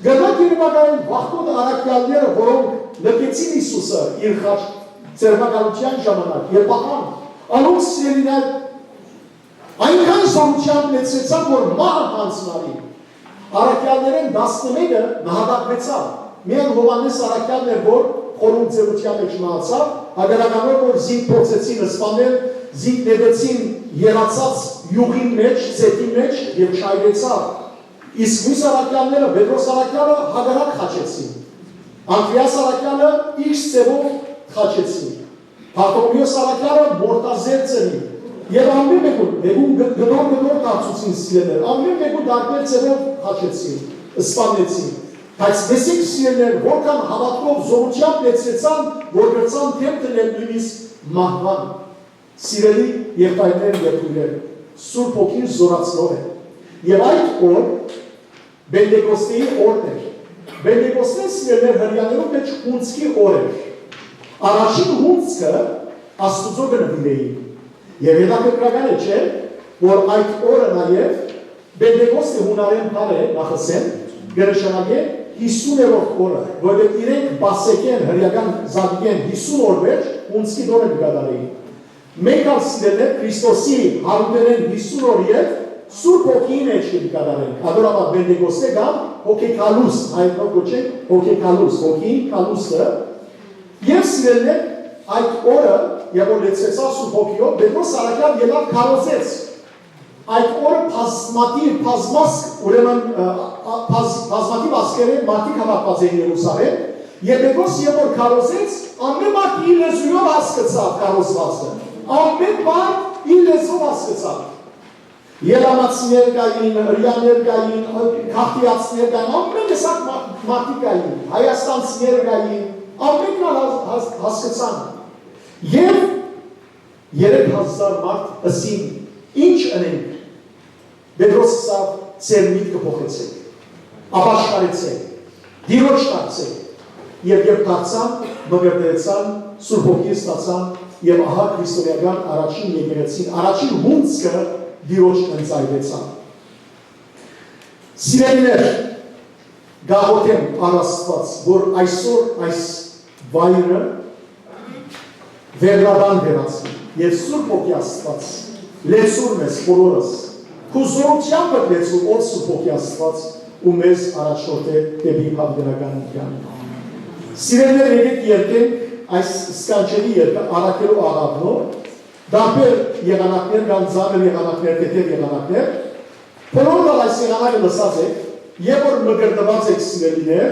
Կրնակ երեւակայել վախկոտ առաքեալները, որոնք լքեցին Յիսուսը իր խաչ ձերբակալութեան ժամանակ եւ պահան, անոնք, սիրելիներ, այնքան զօրութեամբ լեցուեցան, որ մահը յանձնարին։ Առաքեալներէն տասնմէկը նահատակուեցաւ։ Միայն Յովհաննէս առաքեալն էր, որ խորհուրդ ձեռութեան մէջ մահացաւ, հակառակ անոր որ զինք փորձեցին սպանել, զինք նետեցին երացած իւղին մէջ, ծեթին մէջ եւ չայրեցաւ։ Իսկ միւս առաքեալները, Պետրոս առաքեալը հակառակ խաչեցին։ Անդրեաս առաքեալը իքս ձեւով խաչեցին։ Բարթողմէոս առաքեալը մորթազերծ ըրին։ Եւ ամէն մէկուն, մէկուն գ-, գտոր-գտոր դարձուցին, սիրելիներ, ամէն մէկուն տարբեր ձեւով խաչեցին, սպաննեցին։ Բայց տեսեք, սիրելիներ, որքան հաւատքով զօրութեամբ լեցուեցան, որ կրցան դէմ դնել նոյնիսկ մահուան։ Սիրելի եղբայրներ եւ քոյրեր, Սուրբ Հոգին զօրացնող է։ Եւ այդ օր Պենտեկոստեի օրն էր։ Պենտեկոստեն, սիրելիներ, հրեաներուն մէջ հունձքի օր էր։ Առաջին հունձքը Աստուծոյ կը նուիրէին։ Եւ հետաքրքրական է, չէ՞, որ այդ օրը նաեւ Պենտեկոստը հունարէն բառ է, նախսեն, կը նշանակէ յիսուներորդ օրը, որովհետեւ իրենք Պասեքէն, հրեական զատկէն յիսուն օր մէջ հունձքի տօնը կը կատարէին։ Մենք ալ, սիրելիներ, Քրիստոսի յարութենէն յիսուն օր ետք Սուրբ Հոգիին էջքը կը կատարենք։ Ատորաբար Պենտեկոստե կամ հոգեկալուս, հայերեն կոչենք հոգեկալուս, հոգին կալուսը։ Եւ, սիրելիներ, այդ օրը, երբ որ լեցեցաւ Սուրբ Հոգիով, Պետրոս առաքեալ ելաւ քարոզեց։ Այդ օրը բազմաթիւ, բազմաս-, ուրեմն, ը, ա, բազ-, բազմաթիւ ազգերէն մարդիկ հաւաքուած էին Երուսաղէմ, եւ Պետրոս երբ որ քարոզեց, ամէն մարդ իր լեզուով հասկցաւ քարոզվածը։ Ամէն մարդ իր լեզուով հասկցաւ։ Ելամացիներ կային, հրեաներ կային, քաղդիացիներ կային, ամէն տեսակ մա-, մարդիկ կային, հայաստանցիներ կային, ամէնքն ալ հաս-, հաս-, հասկցան։ Եւ երեք հազար մարդ ըսին. «Ի՞նչ ընենք»։ Պետրոս ըսաւ. «Ձեր միտքը փոխեցէք, ապաշխարեցէք, Տիրոջ դարձէք»։ Եւ երբ դարձան, մկրտեցան, Սուրբ Հոգի ստացան, եւ ահա քրիստոնեական առաջին եկեղեցին, առաջին հունձքը Տիրոջ ընծայվեցան։ Սիրելիներ, կաղոթեմ առ Աստուած, որ այսօր այս վայրը վերնատան վերածի, եւ Սուրբ Հոգի Աստուած լեցուր մեզ բոլորս, քու զօրութեամբդ լեցուր, ով Սուրբ Հոգի Աստուած, ու մեզ առաջնորդէ դէպի յաւիտենական կեանքը։ Սիրելիներ, եկեք երգենք այս սքանչելի երգը առաքելու աղաυνով, տարբեր եղանակներ կան, ծանր եղանակներ, թեթեւ եղանակներ։ Բոլորդ ալ այս եղանակը լսած եք, երբ որ մկրտուած եք, սիրելիներ,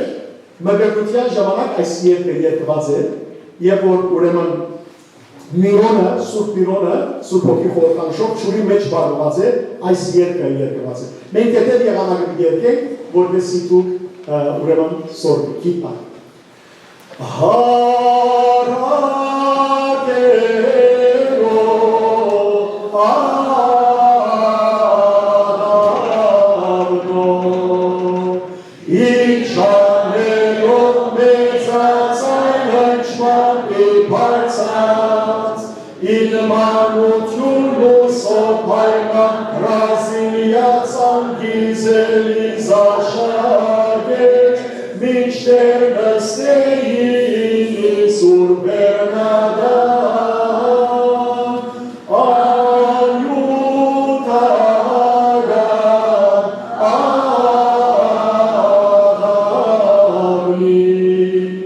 մկրտության ժամանակ այս երգը երգուած է, երբ որ ուրեմն Միրոնը, Սուրբ Միրոնը, Սուրբ Հոգի խորհրդանշող ջուրի մեջ վառուած է, այս երգը երգուած է։ Մենք թեթեւ եղանակը կ'երգենք, որպեսզի դուք, ը, ուրեմն սորվի գիտան։ Հարակերո աղաυνո, իջանելով մեծացան հնչման ի բարձած, իլմանութիւն ու սոփայման Բրազիլիացան գիզելի զաշակեր, մինչդեռ նստէին Սուրբ Բեռնադան, անիւթական աղաυνին։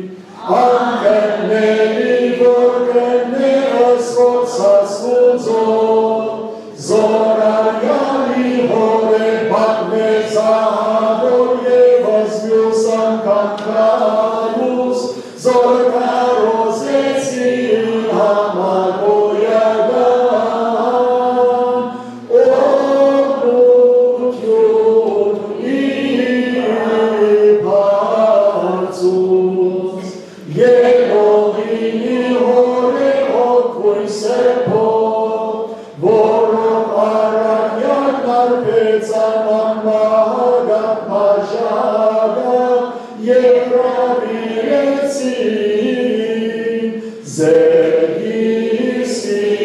Անկրկնելի որ կ'ընէ ըսվոր Աստուծոյ, զորայալի հօրէն պատմեց ահա որ ևս միւս անգամ գալուս, զոր քարոզեցին համակոյական օրհնութիւն ի բարձուց։ Ելողինի հօրէ հոգոյ սեպով, որով առակեան արբեցան անմահական բաժակը եւ հրաւիրեցին զերգի սիրելիս։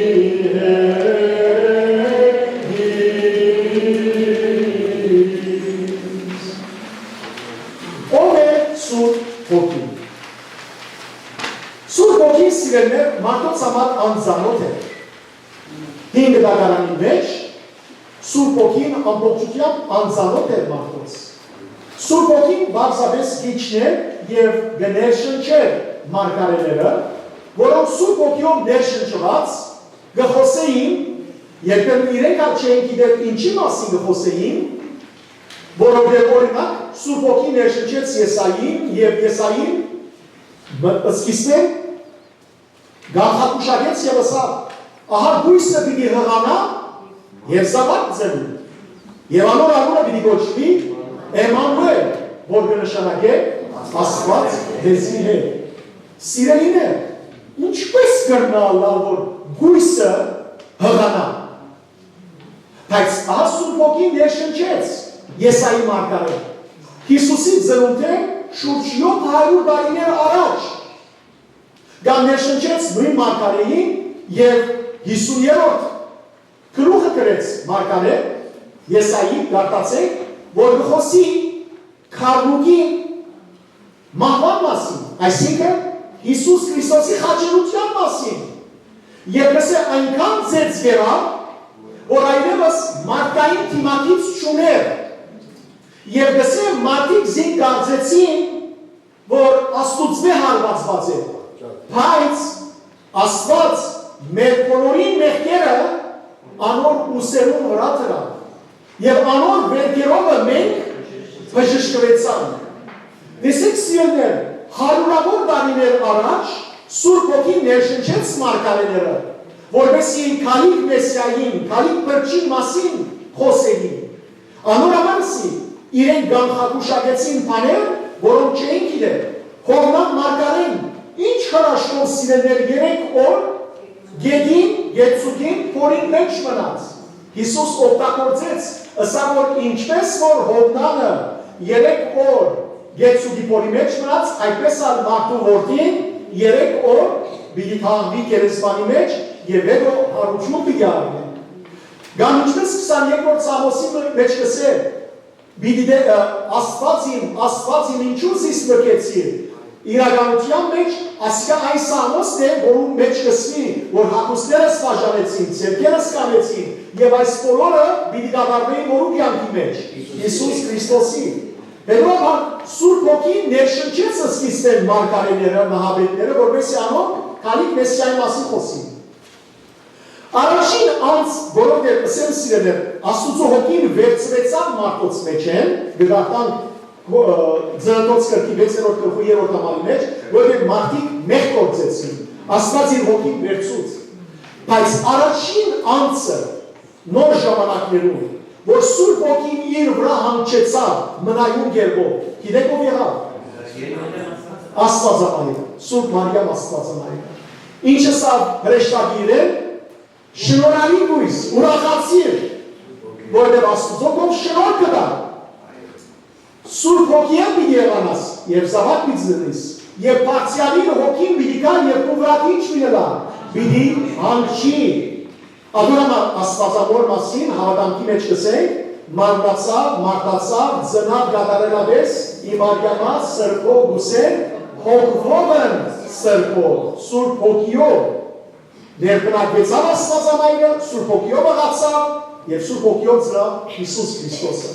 Ո՞վ է Սուրբ Հոգին։ Սուրբ Հոգին, սիրելիներ, մարդոց համար անծանոթ է։ Հին Կտակարանին մէջ Սուրբ Հոգին ամբողջութեամբ անծանոթ էր մարդոց։ Սուրբ Հոգին պարզապէս կ'իջնէր եւ կը ներշնչէր մարգարէները, որոնք Սուրբ Հոգիով ներշնչուած կը խօսէին, երբեմն իրենք ալ չէին գիտեր ինչի մասին կը խօսէին, որովհետեւ, օրինակ, Սուրբ Հոգին ներշնչեց Եսային եւ Եսային մ-, սկիզբէն կանխագուշակեց եւ ըսաւ. «Ահա կոյսը պիտի յղանայ եւ զաւակ ծնի, եւ անոր անունը պիտի կոչուի Էմմանուէլ, որ կը նշանակէ Աստուած մեզի հետ»։ Սիրելիներ, ինչպէս կրնայ ըլլալ որ կոյսը յղանայ։ Բայց ահա Սուրբ Հոգին ներշնչեց Եսայի մարգարէ Յիսուսի ծնունդէն շուրջ յոթ հարիւր տարիներ առաջ, կամ ներշնչեց նոյն մարգարէին եւ յիսուներորդ գլուխը գրեց մարգարէ Եսայի, կարդացէք, որ կը խօսի քարլուկի մահուան մասին, այսինքն՝ Յիսուս Քրիստոսի խաչելութեան մասին։ Եւ կ'ըսէ, այնքան ծեծուեցաւ, որ այլեւս մարդկային դիմագիծ չունէր։ Եւ կ'ըսէ, մարդիկ զինք կարծեցին, որ Աստուծմէ հարվածուած է, բայց Աստուած մեր բոլորին մեղքերը անոր ուսերուն վրայ դրաւ, եւ անոր վերքերովը մենք բժշկուեցանք։ Տեսեք, սիրելիներ, հարիւրաւոր տարիներ առաջ Սուրբ Հոգին ներշնչեց մարգարէները, որպեսզի գալիք Մեսիային, գալիք Փրկչին մասին խօսէին։ Անոր համար ըսի, իրենք կանխագուշակեցին բաներ, որոնք չէին գիտեր։ Յովնան մարգարէն ինչ հրաշքով, սիրելիներ, երեք օր գետին, գետցուկին փորին մէջ մնաց։ Յիսուս օգտագործեց, ըսաւ որ ինչպէս որ Յովնանը երեք օր գետցուկի փորի մէջ մնաց, այդպէս ալ մարդու որդին երեք օր պիտի թաղուի գերեզմանի մէջ եւ յետոյ յարութիւն պիտի առնէ։ Կամ ինչպէս քսանեքորդ Սաղմոսի մէջ կ'ըսէ, պիտի դե, ը, «Աստուած իմ, Աստուած իմ, ինչու զիս լքեցիր»։ Իրականութեան մէջ, ասիկա այն Սաղմոսն է, որուն մէջ կ'ըսուի, որ հագուստներս բաժանեցին, ձեռքերս կանեցին, եւ այս բոլորը պիտի կատարուին որու կեանքի մէջ, Յիսուս Քրիստոսի։ Հետո ալ Սուրբ Հոգին ներշնչեց սկիզբէն մարգարէները, նահապետները, որպեսզի անոնք գալիք Մեսիայի մասին խօսին։ Առաջին անձ, որովհետեւ, ըսեմ սիրելիներ, Աստուծոյ Հոգին վերցուեցաւ մարդոց մէջէն, կը կարդանք, ը, Ծննդոց գրքի վեցերորդ գլխու երրորդ համարի մէջ, որովհետեւ մարդիկ մեղք գործեցին, Աստուած իր Հոգին վերցուց։ Բայց առաջին անձը նոր ժամանակներուն, որ Սուրբ Հոգին իր վրայ հանգչեցաւ մնայուն կերպով, գիտեք ով եղաւ։ Աստուածամայրը, Սուրբ Մարիամ Աստուածամայրը։ Ինչ ըսաւ հրեշտակիրը, շնորհալի կոյս, ուրախացիր, որովհետեւ Աստուծոյ քով շնորհքը տայ։ Սուրբ Հոգիէն պիտի եղանաս եւ զաւակ պիտի զննիս, եւ բարձրեալին Հոգին պիտի գայ եւ քու վրադ ինչ պիտի ըլլայ, պիտի հանգչի։ Ատոր համար Աստուածամօր մասին հաւատամքի մէջ կ'ըսենք, մարմնացաւ, մարդացաւ, ծնաւ կատարելապէս, ի Մարիամա սրբոյ կ'ուսեն, հոգովն սրբոյ, Սուրբ Հոգիով։ Ներբնակեցաւ Աստուածամայրը, Սուրբ Հոգիով ըլլայ եւ Սուրբ Հոգիով ծնաւ Յիսուս Քրիստոսը։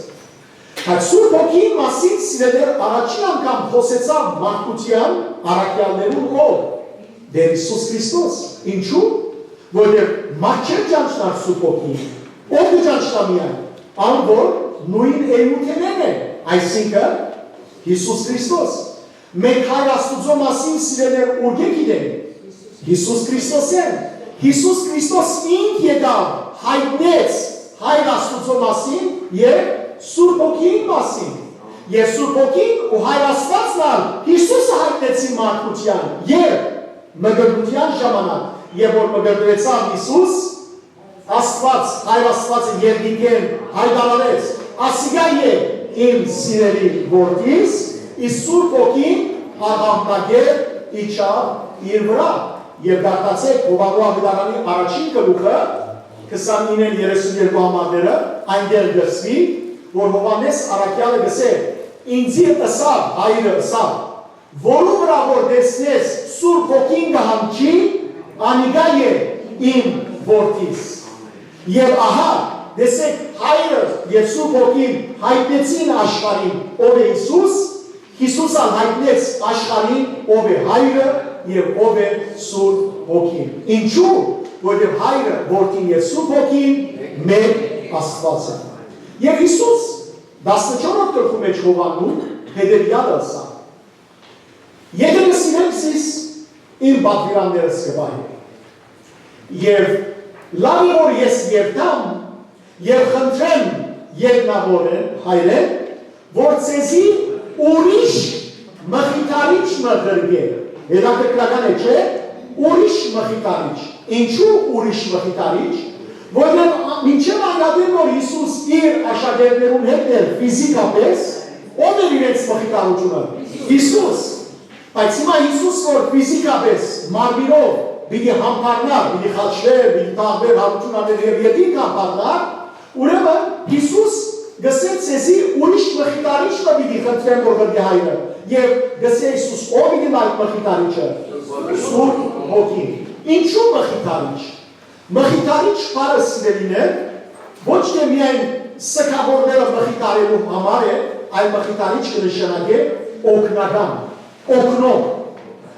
Բայց Սուրբ Հոգին մասին, սիրելիներ, առաջին անգամ խօսեցաւ մարդկութեան առաքեալներուն ով, Տէր Յիսուս Քրիստոս։ Ինչու՞։ Որովհետեւ մարդ չէր ճանչնար Սուրբ Հոգին։ Ո՞վ կը ճանչնայ միայն, ան որ նոյն էութենէն է, այսինքն՝ Յիսուս Քրիստոս։ Մենք Հայր Աստուծոյ մասին, սիրելիներ, ուրկէ՞ գիտենք։ Յիսուս Քրիստոսէն։ Յիսուս Քրիստոս ինք եկաւ, յայտնեց Հայր Աստուծոյ մասին եւ Սուրբ Հոգին մասին։ Եւ Սուրբ Հոգին ու Հայր Աստուածն ալ Յիսուսը յայտնեցին մարդկութեան, երբ մկրտութեան ժամանակ, եւ որ մկրտուեցաւ Յիսուս, Աստուած, Հայր Աստուածը երկնքէն յայտարարեց. «Ասիկա է իմ սիրելի որդիս», իսկ Սուրբ Հոգին աղաղնակեր իջաւ իր վրայ։ Եւ կարդացէք Յովհաննէ Աւետարանի առաջին գլուխը, քսանինէն երեսուն երկու համարները, այնտեղ կ'ըսուի, որ Յովհաննէս առաքեալը կ'ըսէ. «Ինծի ըսաւ, Հայրը ըսաւ, որու վրայ որ տեսնես Սուրբ Հոգին կը հանգչի, անիկա է իմ որդիս»։ Եւ ահա, տեսեք, Հայրը եւ Սուրբ Հոգին յայտնեցին աշխարհին ով է Յիսուս, Յիսուս ալ յայտնեց աշխարհին ով է Հայրը եւ ով է Սուրբ Հոգին։ Ինչու՞։ Որովհետեւ Հայրը, Որդին եւ Սուրբ Հոգին մէկ Աստուած է։ Եւ Յիսուս տասնչորսերորդ գլխու մէջ Յովհաննուն հետեւեալը ըսաւ. «Եթէ կը սիրէք զիս, իմ պատուիրաններս կը պահէք»։ Եւ լաւ է որ ես երթամ եւ խնդրեմ երկնաւորէն, Հայրէն, որ ձեզի ուրիշ մխիթարիչ մը ղրկէ։ Հետաքրքրական է, չէ՞։ Ուրիշ մխիթարիչ։ Ինչու՞ ուրիշ մխիթարիչ։ Որովհետեւ մինչեւ այն ատեն որ Յիսուս իր աշակերտներուն հետ էր ֆիզիկապես, ո՞վ էր իրենց մխիթարությունը։ Յիսուս։ Բայց հիմա Յիսուս որ ֆիզիկապես մարմինով պիտի համբարնար, պիտի խաչվեր, պիտի թաղվեր, հարութիւն առներ եւ երկինք համբարնար, ուրեմն Յիսուս կ'ըսէ. «Ձեզի ուրիշ մխիթարիչ մը պիտի խնդրեմ որ ղրկէ Հայրը»։ Եւ կ'ըսէ Յիսուս. «Ո՞վ ին այդ մխիթարիչը»։ Սուրբ Հոգին։ Ինչու մխիթարիչ։ Մխիթարիչ բառը, սիրելիներ, ոչ թե միայն սգաւորները մխիթարելու համար է, այլ մխիթարիչ կը նշանակէ օգնական, օգնող,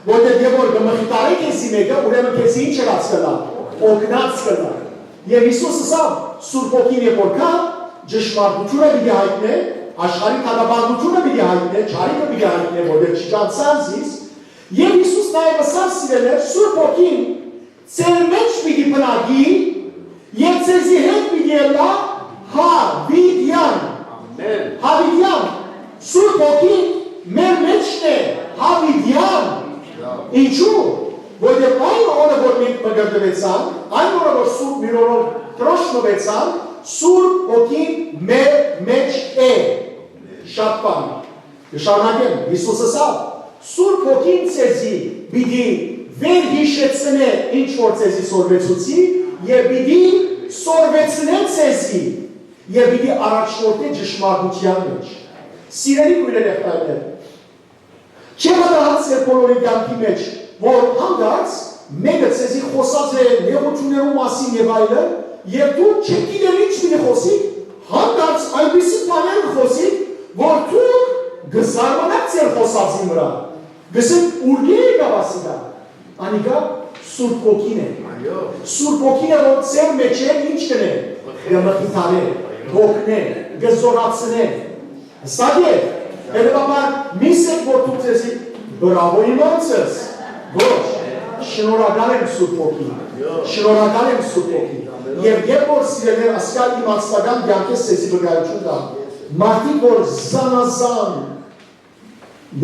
որտեղ երբ որ կը մխիթարէ քեզի մէկը, ուրեմն քեզի ինչ ըլած կ'ըլլայ, օգնած կ'ըլլայ։ Եւ Յիսուս ըսաւ. «Սուրբ Հոգին երբ որ գայ, ճշմարտութիւնը պիտի յայտնէ, աշխարհի դատապարտութիւնը պիտի յայտնէ, չարիքը պիտի յայտնէ, որտեղ չի ճանչցան զիս»։ Եւ Յիսուս նաեւ ըսաւ, սիրելիներ, Սուրբ Հոգին ձեր մէջ պիտի բնակի եւ ձեզի հետ պիտի ըլլայ յաւիտեան։ Ամեն։ Յաւիտեան։ Սուրբ Հոգին մեր մէջն է յաւիտեան։ Ինչու՞։ Որովհետեւ այն օրը որ մենք մկրտուեցանք, այն օրը որ Սուրբ Միրորով դրոշմուեցանք, Սուրբ Հոգին մեր մէջ է։ Շատ բան։ Կը շարունակեմ, Յիսուս ըսաւ. «Սուրբ Հոգին ձեզի պիտի վերյիշեցնէ ինչ որ ձեզի սորվեցուցի եւ պիտի սորվեցնէ ձեզի եւ պիտի առաջնորդէ ճշմարտութեան մէջ»։ Սիրելի քոյրեր եւ հայրեր, չէ՞ պատահած ձեր բոլորի կեանքի մէջ, որ հանկարծ մէկը ձեզի խօսած է նեղութիւններու մասին եւ այլն, եւ դուք չէք գիտեր ինչ պիտի խօսիք, հանկարծ այնպիսի բաներ կը խօսիք, որ դուք Կը զարմանաք ձեր խօսածին վրայ։ Կ'ըսէք, ուրկէ՞ եկաւ ասիկա։ Անիկա Սուրբ Հոգին է։ Սուրբ Հոգին է, որ ձեր մէջէն ինչ կ'ընէ, կը մխիթարէ, կ'օգնէ, կը զօրացնէ։ Սա է, հետեւաբար, մի սեք որ դուք ձեզի բրավո իմ անձս, ոչ, շնորհակալ եմ Սուրբ Հոգին, շնորհակալ եմ Սուրբ Հոգին։ Եւ երբ որ, սիրելիներ, ասկա իմ անձնական կեանքէս ձեզի վկայութիւն տամ, մարդիկ որ զանազան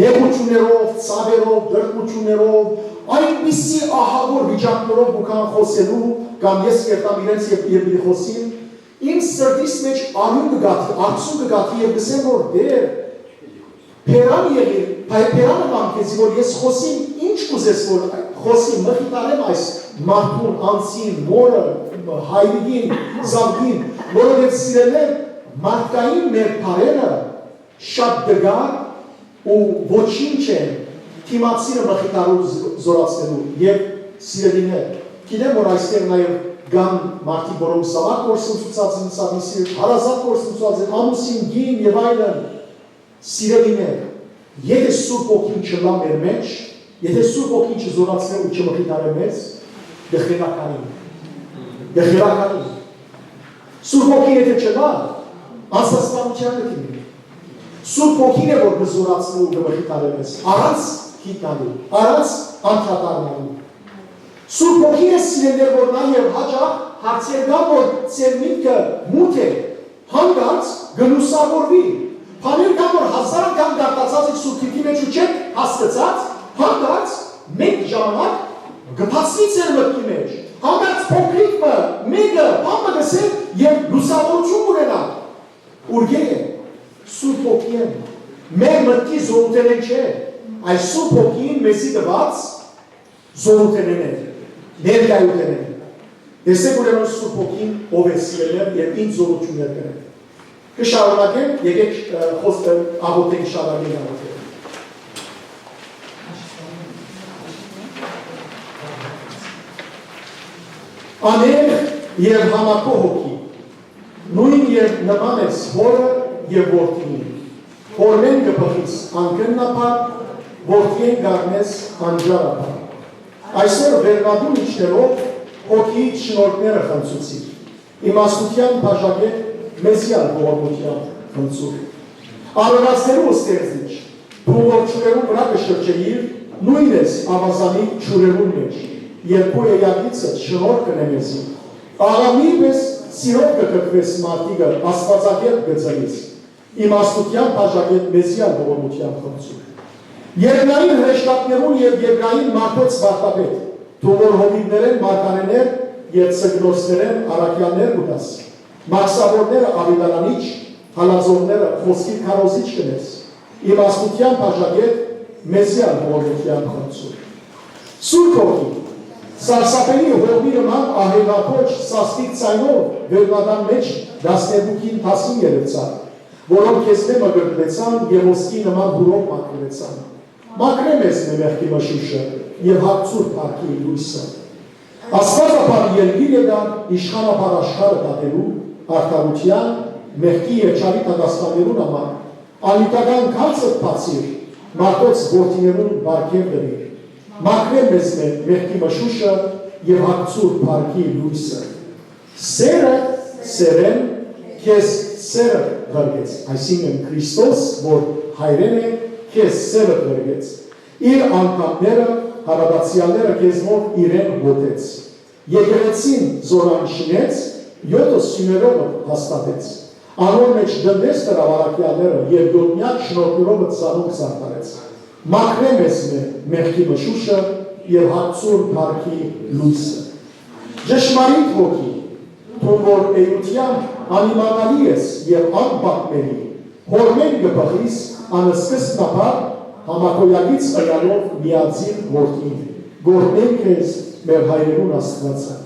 նեղութիւններով, ցաւերով, դրկութիւններով, այնպիսի ահաւոր վիճակներով կու գան խօսելու, կամ ես կերտամ իրենց եւ, եւ պիտի խօսին, իմ սրտիս մէջ արիւն կը գաթի, արցուն կը գաթի եւ կ'ըսեմ որ Տէր, բերան եղիր, բայց բերանը տամ քեզի, որ ես խօսիմ, ինչ կ'ուզես որ խօսիմ, մխիթարեմ այս մարդուն, անձին, մօրը, հայրիկին, զաւկին, որովհետեւ, սիրելիներ, մարդկային մեր բառերը շատ դժուար ու ոչինչ են դիմացինը մխիթարելու, զօրացնելու։ Եւ, սիրելիներ, գիտեմ որ այստեղ նաեւ կան մարդիկ, որոնք զաւակ կորսնցուցած են, սա միսի հարազատ կորսնցուցած են, ամուսին, կին եւ այլն։ Սիրելիներ, եթե Սուրբ Հոգին չըլլայ մեր մէջ, եթե Սուրբ Հոգին չզօրացնէ ու չմխիթարէ մեզ, կը խելագարինք, կը խելագարինք։ Սուրբ Հոգին եթե չըլլայ, անսասպանութեան կը դիմենք։ Սուրբ Հոգին է, որ կը զօրացնէ ու կը մխիթարէ մեզ, առանց գիտնալու, առանց անդրադառնալու։ Սուրբ Հոգին է, սիրելիներ, որ նաեւ հաճախ հարցեր կան, որ ձեր միտքը մութ է, հանկարծ կը լուսաւորուի։ Բաներ կան, որ հազար անգամ կարդացած եք Սուրբ Գիրքի մէջ ու չեք հասկցած, հանկարծ մէկ ժամանակ կը բացուի ձեր մտքի մէջ, հանկարծ փոքրիկ մը, մեկը, բան մը կ'ըսէ եւ լուսաւորութիւն կ'ունենա։ Ուրկէ է, Սուրբ Հոգին։ Մեր մտքի զօրութենէն չէ, այլ Սուրբ Հոգին մեզի տուած զօրութենէն է, ներկայութենէն է։ Տեսէք ուրեմն Սուրբ Հոգին ով է, սիրելիներ, եւ ինչ զօրութիւններ կ'ընէ։ Կը շարունակեմ, եկէք, ը, խոս-, ը, աղօթենք, շարունակենք աղօթել։ Անեղ եւ համակո Հոգի, նոյն եւ նման ես Հօրը եւ Որդիին։ Հօրմէն կը բխիս անկննաբար, Որդիէն կ'առնես անճարաբար։ Այսօր վերնատուն իջնելով Հոգիիդ շնորհքները խնձուցիր։ Իմաստութեան բաժակէ մեզի ալ ողորմութեան խնձուր։ Արարածներու ստեղծիչ, դու որ ջուրերուն վրայ կը շրջէիր, նոյն ես աւազանի ջուրերուն մէջ, եւ քու էակիցդ շնորհ կ'ընէ մեզի։ Աղաւնի պես սիրով կը կքուես մարդիկը, Աստուածակերտ կը ծնես։ Իմաստութեան բաժակէ մեզի ալ ողորմութեան խնձուր։ Երկնային հրեշտակներուն եւ երկրային մարդոց վարդապետ, դու որ հովիւներէն մարգարէներ եւ ձկնորսներէն առաքեալներ կու տաս, մաքսաւորները աւետարանիչ, հալածողները խօսքի քարոզիչ կ'ընես, իմաստութեան բաժակէ մեզի ալ ողորմութեան խնձուր։ Սուրբ Հոգի, սարսափելի հողմի նման ահեւակոչ սաստիկ ձայնով վերնատան մէջ տասներկուքին դասին երեւցան, որոնք քեզմէ մկրտուեցան եւ ոսկի նման յուրով մաքրուեցան։ Մաքրէ մեզմէ մեղքի մշուշը եւ հագցուր փառքի լոյսը։ Աստուածաբար երկիր եկար, իշխանաբար աշխարհը դատելու, արդարութեան, մեղքի եւ չարի դատաստաններուն համար, աննիւթական գանձը բացիր, մարդոց որդիներուն պարգեւ տուիր։ Մաքրէ մեզմէ մեղքի մշուշը եւ հագցուր փառքի լոյսը։ Սերը սերեն քեզ սերը ղրկեց, այսինքն Քրիստոս, որ հայրեն է, քեզ սերը ղրկեց։ Իր անդամները, հառատացեալները քեզմով իրեն հոտեց։ Եկեղեցին զորան շինեց, յօդը սիւներով հաստատեց։ Անոր մէջ տնտես դրաւ առաքեալները եւ յօդնեակ շնորհներով զանոնք զարդարեց։ Մաքրէ մեզմէ մեղքի մշուշը եւ հագցուր փառքի լոյսը։ Ճշմարիտ Հոգի, դու որ էութեան անիմանալի ես եւ անպատմելի, հօրմէն կը բխիս, անսկզբնաբար համակոյակից ըլլալով միածին Որդին, կ'օրհնենք քեզ, մեր հայրերուն Աստուածը։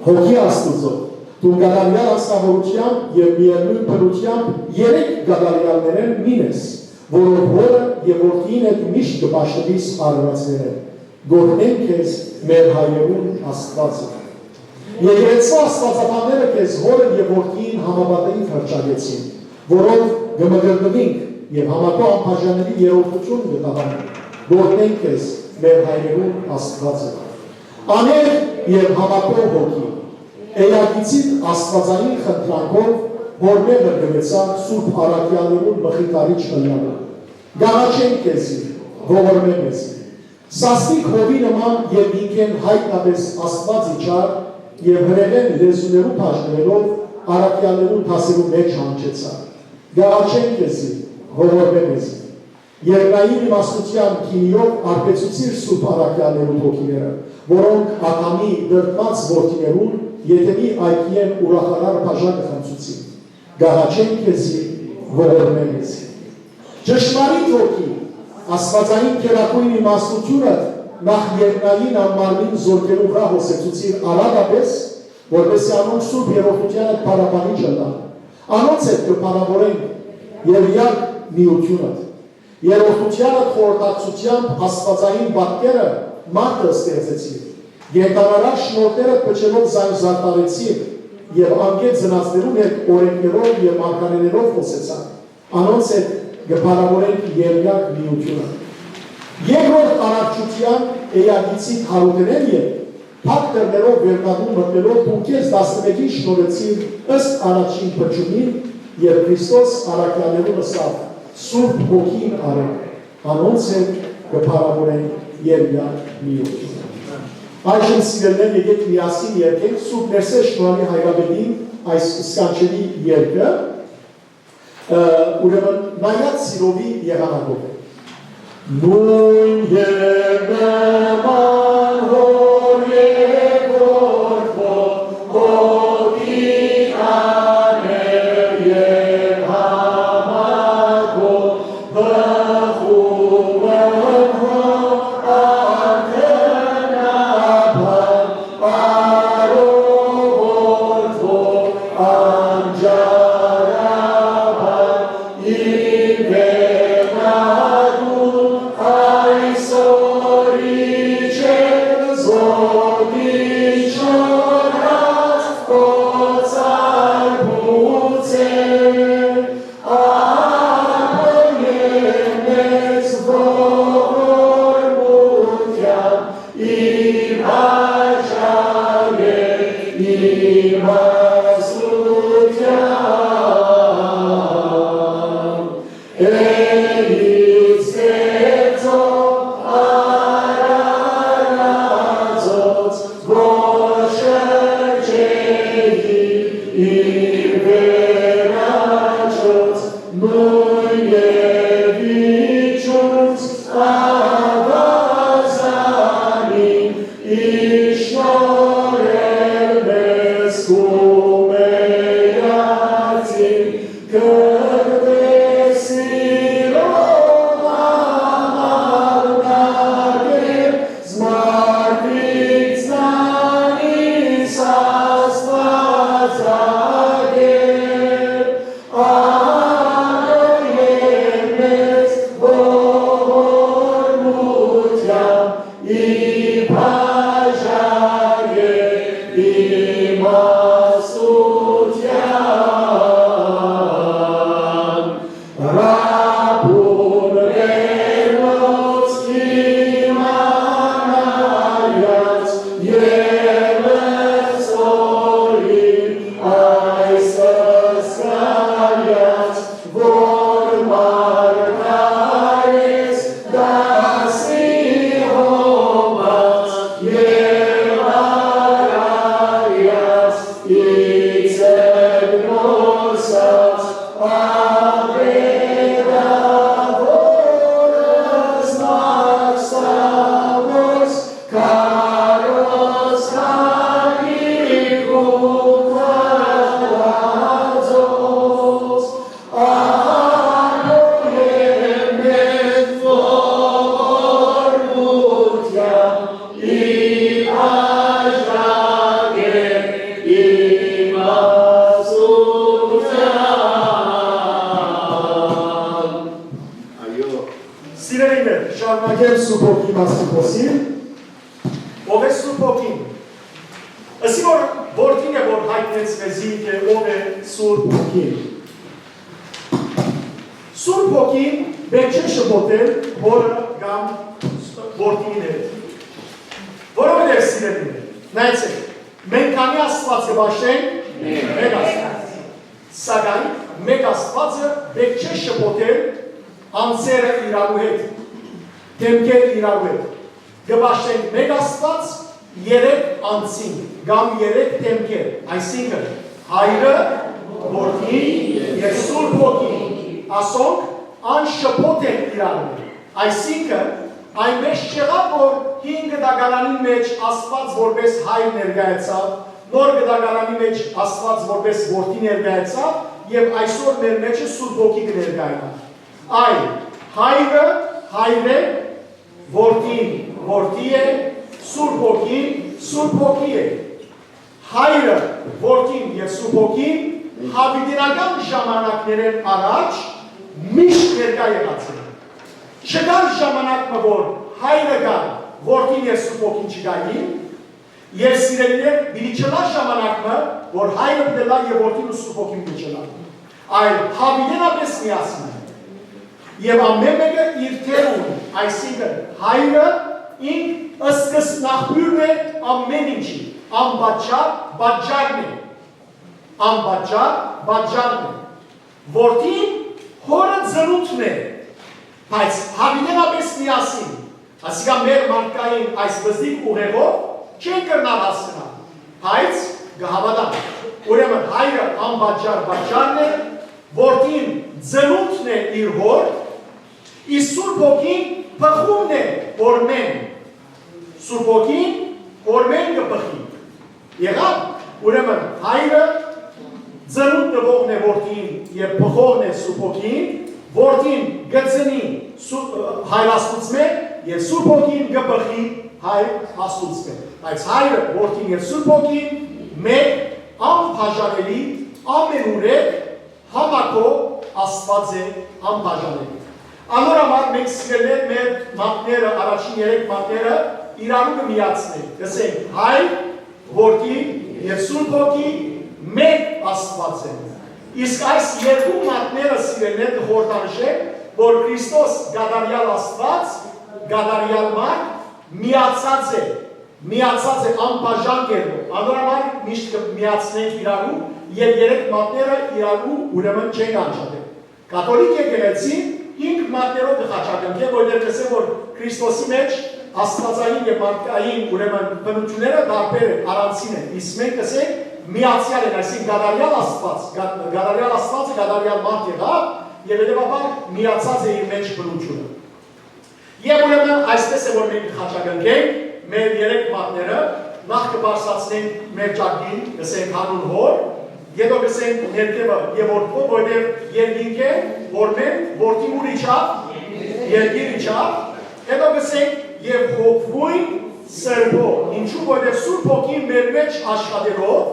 Հոգի Աստուծոյ, դուն կատարեալ անձնաւորութեամբ եւ միեւնոյն բնութեամբ երեք կատարեալներէն մին ես, որով Հօրը եւ Որդին հետ միշտ կը պաշտպանիս արարածներէն։ Կ'օրհնենք քեզ, մեր հայրերուն Աստուածը։ Եկեղեցու աստուածաբանները քեզ Հօրը եւ Որդին համապատիվ հռչակեցին, որով կը մկրտուինք Եւ համակոյ անբաժանելի երրորդութիւն կը տանենք, յորդնենք քեզ, մեր հայրերուն Աստուածը։ Անեւ եւ համակոյ հոգի, էակիցիդ աստուածային խնդրանքով, յորմէ մրգուեցանք Սուրբ Առաքեալներուն մխիթարիչ ըլլալը։ Կ'աղաչենք քեզի, ողորմէ մեզի։ Սաստիկ հովի նման երկինքէն յայտնապէս Աստուած իջար եւ հրեղէն լեզուներու բաժնուելով առաքեալներու դասերու մէջ հնչեցաւ. «Կ'աղաչենք քեզի, ողորմէ մեզի»։ Երկրային իմաստութեան գինիով արբեցուցիր Սուրբ Առաքեալներու հոգիները, որոնք Ադամի դրդմած որդիներուն Եդեմի այգիէն ուրախանար բաժակը խմցուցին։ «Կ'աղաչենք քեզի, ողորմէ մեզի»։ Ճշմարիտ հոգի, աստուածային գերագոյն իմաստութիւնը նախ երկնային անմարմին զորքերու վրայ հոսեցուցիր արագապէս, որպէսզի անոնք Սուրբ Երրորդութեանը փառաբանիչ ըլլան։ Անոնց հետ կը փառաւորենք Եղիակ միութիւնը։ Երրորդութեանը խորհրդակցութեամբ աստուածային պատկերը մարդը ստեղծեցիր։ Կենդանարար շնորհները փչելով զայն զարդարեցիր եւ անկէ ծնածներուն հետ օրէնքներով եւ մարգարէներով խօսեցան։ Անոնց հետ կը փառաւորենք Եղիակ միութիւնը։ Երկրորդ արարչութեան էակիցիդ Հարութենէն եւ փակ դռներով վերնատուն մտնելով դուն քեզ տասնմէկին շնորհեցիր ըստ առաջին փչումին, եւ Քրիստոս առաքեալներուն ըսաւ. «Սուրբ Հոգին առէք, անոնց հետ կը փառաւորենք Եղիակ միութիւնը»։ Այժմ, սիրելիներ, եկէք միասին երգենք Սուրբ Ներսէ Շնորհալի Հայրապետին այս սքանչելի երգը, ը, ուրեմն, նայած սիրովի եղանակով։ Նոյն եւ նման հոր երկրորդ հոգի աներ եւ համակո բխումը հո անդնաբար արողորդ հո անջարաբար Իբրեւնատուն այսօր իջեր զոդի չորած օծար բուծեր, ապրեն մեծ ողորմութեան, իմ աջակեր, իմ աստուծեան։ Էլի ստեղծող արարածոց, որ շրջեի իր վերաճոց, նոյն եւ իջունց աւազանին, իշնորհել մեզ քու մերածին, կրտեսիրով աղաղնակեր, զմարթիցնանիս Աստուածագեր, արոյեն մեծ ողորմութեան, իբաժակեր իմ աստուծեան։ Ռաբուն վերնոց իմանայած, ելս օրին այս զգայած, որ մարգարէս դասի հոված եւ արարած, իցեք նոսած, աբեդաւոր զմակ սաղոս, քարոզ քանի գուքարածոց, արոյեն մեծ ողորմութեան, իբաժակեր իմ աստուծեան։ Այո, սիրելիներ, շարունակեմ Սուրբ Հոգի մասին խոսիլ։ Ո՞վ է Սուրբ Հոգին։ Ըսի որ որդին է, որ յայտնեց մեզի, թէ ո՞վ է Սուրբ Հոգին։ Սուրբ Հոգին պէտք չէ շփոթել հօրը կամ որդիին հետ։ Որովհետեւ, սիրելիներ, նայեցէք, մենք քանի Աստուած կը պաշտենք։ Մէկ Աստուած։ Սակայն մէկ Աստուածը պէտք չէ շփոթել անձերը իրարու հետ, դէմքերը իրարու հետ։ Կը պաշտենք մէկ Աստուած երեք անձին կամ երեք դէմքեր, այսինքն՝ Հայրը, Որդին եւ Սուրբ Հոգին, ասոնք անշփոթ են իրարմէ։ Այսինքն՝ այնպէս չեղաւ, որ հին կտակարանին մէջ Աստուած որպէս Հայր ներկայացաւ, նոր կտակարանի մէջ Աստուած որպէս Որդի ներկայացաւ եւ այսօր մեր մէջը Սուրբ Հոգի կը ներկայանայ։ Այլ, Հայրը Հայր է, Որդին Որդի է, Սուրբ Հոգին Սուրբ Հոգի է։ Հայրը, Որդին եւ Սուրբ Հոգին յաւիտենական ժամանակներէն առաջ միշտ ներկայ եղած են։ Չկար ժամանակ մը, որ Հայրը կար, Որդին եւ Սուրբ Հոգին չկային, եւ, սիրելիներ, պիտի չըլլայ ժամանակ մը, որ Հայրը պիտի ըլլայ եւ Որդին ու Սուրբ Հոգին պիտի չըլլան, այլ յաւիտենապէս միասին են։ Եւ ամէն մէկը իր դերը ունի, այսինքն՝ Հայրը ինք սկզբնախբիւրն է ամէն ինչի, անպատճառ պատճառն է, անպատճառ պատճառն է։ Որդին Հօրը ծնունդն է, բայց յաւիտենապէս միասին, ասիկա մեր մարդկային այս բզդիկ ուղեղով չեն կրնար հասկնալ, բայց կը հաւատան։ Ուրեմն Հայրը անպատճառ պատճառն է, Որդին ծնունդն է իր Հօր, իսկ Սուրբ Հոգին բխումն է Հօրմէն։ Սուրբ Հոգին Հօրմէն կը բխի։ Եղա՞վ։ Ուրեմն Հայրը ծնունդ տուողն է Որդին եւ բխողն է Սուրբ Հոգին, Որդին կը ծնի Սու-, Հայր Աստուծմէ եւ Սուրբ Հոգին կը բխի Հայր Աստուծմէ։ Բայց Հայրը, Որդին եւ Սուրբ Հոգին մէկ, անբաժանելի, ամենուրեք, յամակո Աստուած է, անբաժանելի։ Անոր համար մենք, սիրելիներ, մեր մատները, առաջին երեք մատները իրարու կը միացնենք, կ'ըսենք՝ Հայր, Որդի եւ Սուրբ Հոգի մէկ Աստուած են։ Իսկ այս երկու մատները, սիրելիներ, կը խորհրդանշեն, որ Քրիստոս կատարեալ Աստուած, կատարեալ մարդ միացած է, միացած է անբաժան կերպով։ Անոր համար միշտ կը միացնենք իրարու եւ երեք մատները իրարու ուրեմն չեն անջատել։ Կաթոլիկ եկեղեցին հինգ մատներով կը խաչակնքէ, որտեղ կ'ըսէ, որ Քրիստոսի մէջ աստուածային եւ մարդկային, ուրեմն, բնութիւնները տարբեր են, առանձին են, իսկ մենք կ'ըսենք միացեալ են, այսինքն՝ կատարեալ Աստուած, կա-, կատարեալ Աստուածը կատարեալ մարդ եղաւ եւ հետեւաբար միացած է իր մէջ բնութիւնը։ Եւ ուրեմն այսպես է, որ մենք կը խաչակնքենք մեր երեք մատները, նախ կը բարձրացնենք մեր ճակին, կ'ըսենք՝ Հանուն Հօր, հետո կ'ըսենք՝ ներքեւը եւ Որդի, որովհետեւ երկինքէն, Հօրմէն, Որդին ո՞ւր իջաւ, երկիր իջաւ, հետո կ'ըսենք՝ եւ Հոգիին Սրբոյ, ինչու, որովհետեւ Սուրբ Հոգին մեր մէջ աշխատելով,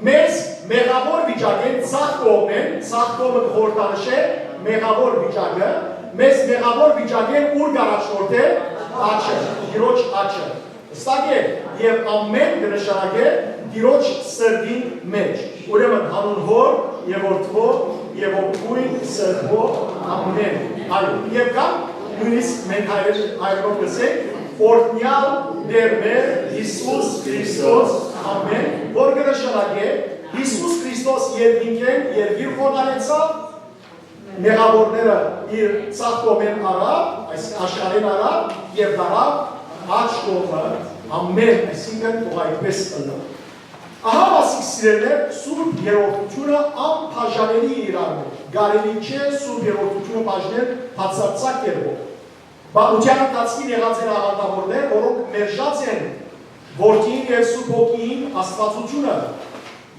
մեզ մեղաւոր վիճակէն, ձախ կողմէն, ձախ կողմը կը խորհրդանշէ մեղաւոր վիճակը, մեզ մեղաւոր վիճակէն ո՞ւր կ'առաջնորդէ։ Աջը, Տիրոջ աջը։ Հստակ է, եւ ամէն կը նշանակէ Տիրոջ սրտին մէջ։ Ուրեմն Հանուն Հօր եւ Որդի եւ Հոգիին Սրբոյ, ամէն։ Այո, եւ կամ նոյնիսկ մենք հայերեն, հայերէնով կ'ըսենք՝ օրհնեալ Տէր մեր Յիսուս Քրիստոս, ամէն, որ կը նշանակէ Յիսուս Քրիստոս երկինքէն երկիր խոնարհեցաւ, մեղաւորները իր ձախ կողմէն առաւ, այսինքն՝ աշխարհէն առաւ, եւ դարաւ աջ կողմը, ամէն, այսինքն՝ թող այդպես ըլլայ։ Ահա, ասիկ, սիրելիներ, Սուրբ Երրորդութիւնը անբաժանելի է իրարմէ, կարելի չէ Սուրբ Երրորդութիւնը բաժնել բացարձակ կերպով։ Պատմութեան ընթացքին եղած են աղանդաւորներ, որոնք մերժած են Որդիին եւ Սուրբ Հոգիին աստուածութիւնը։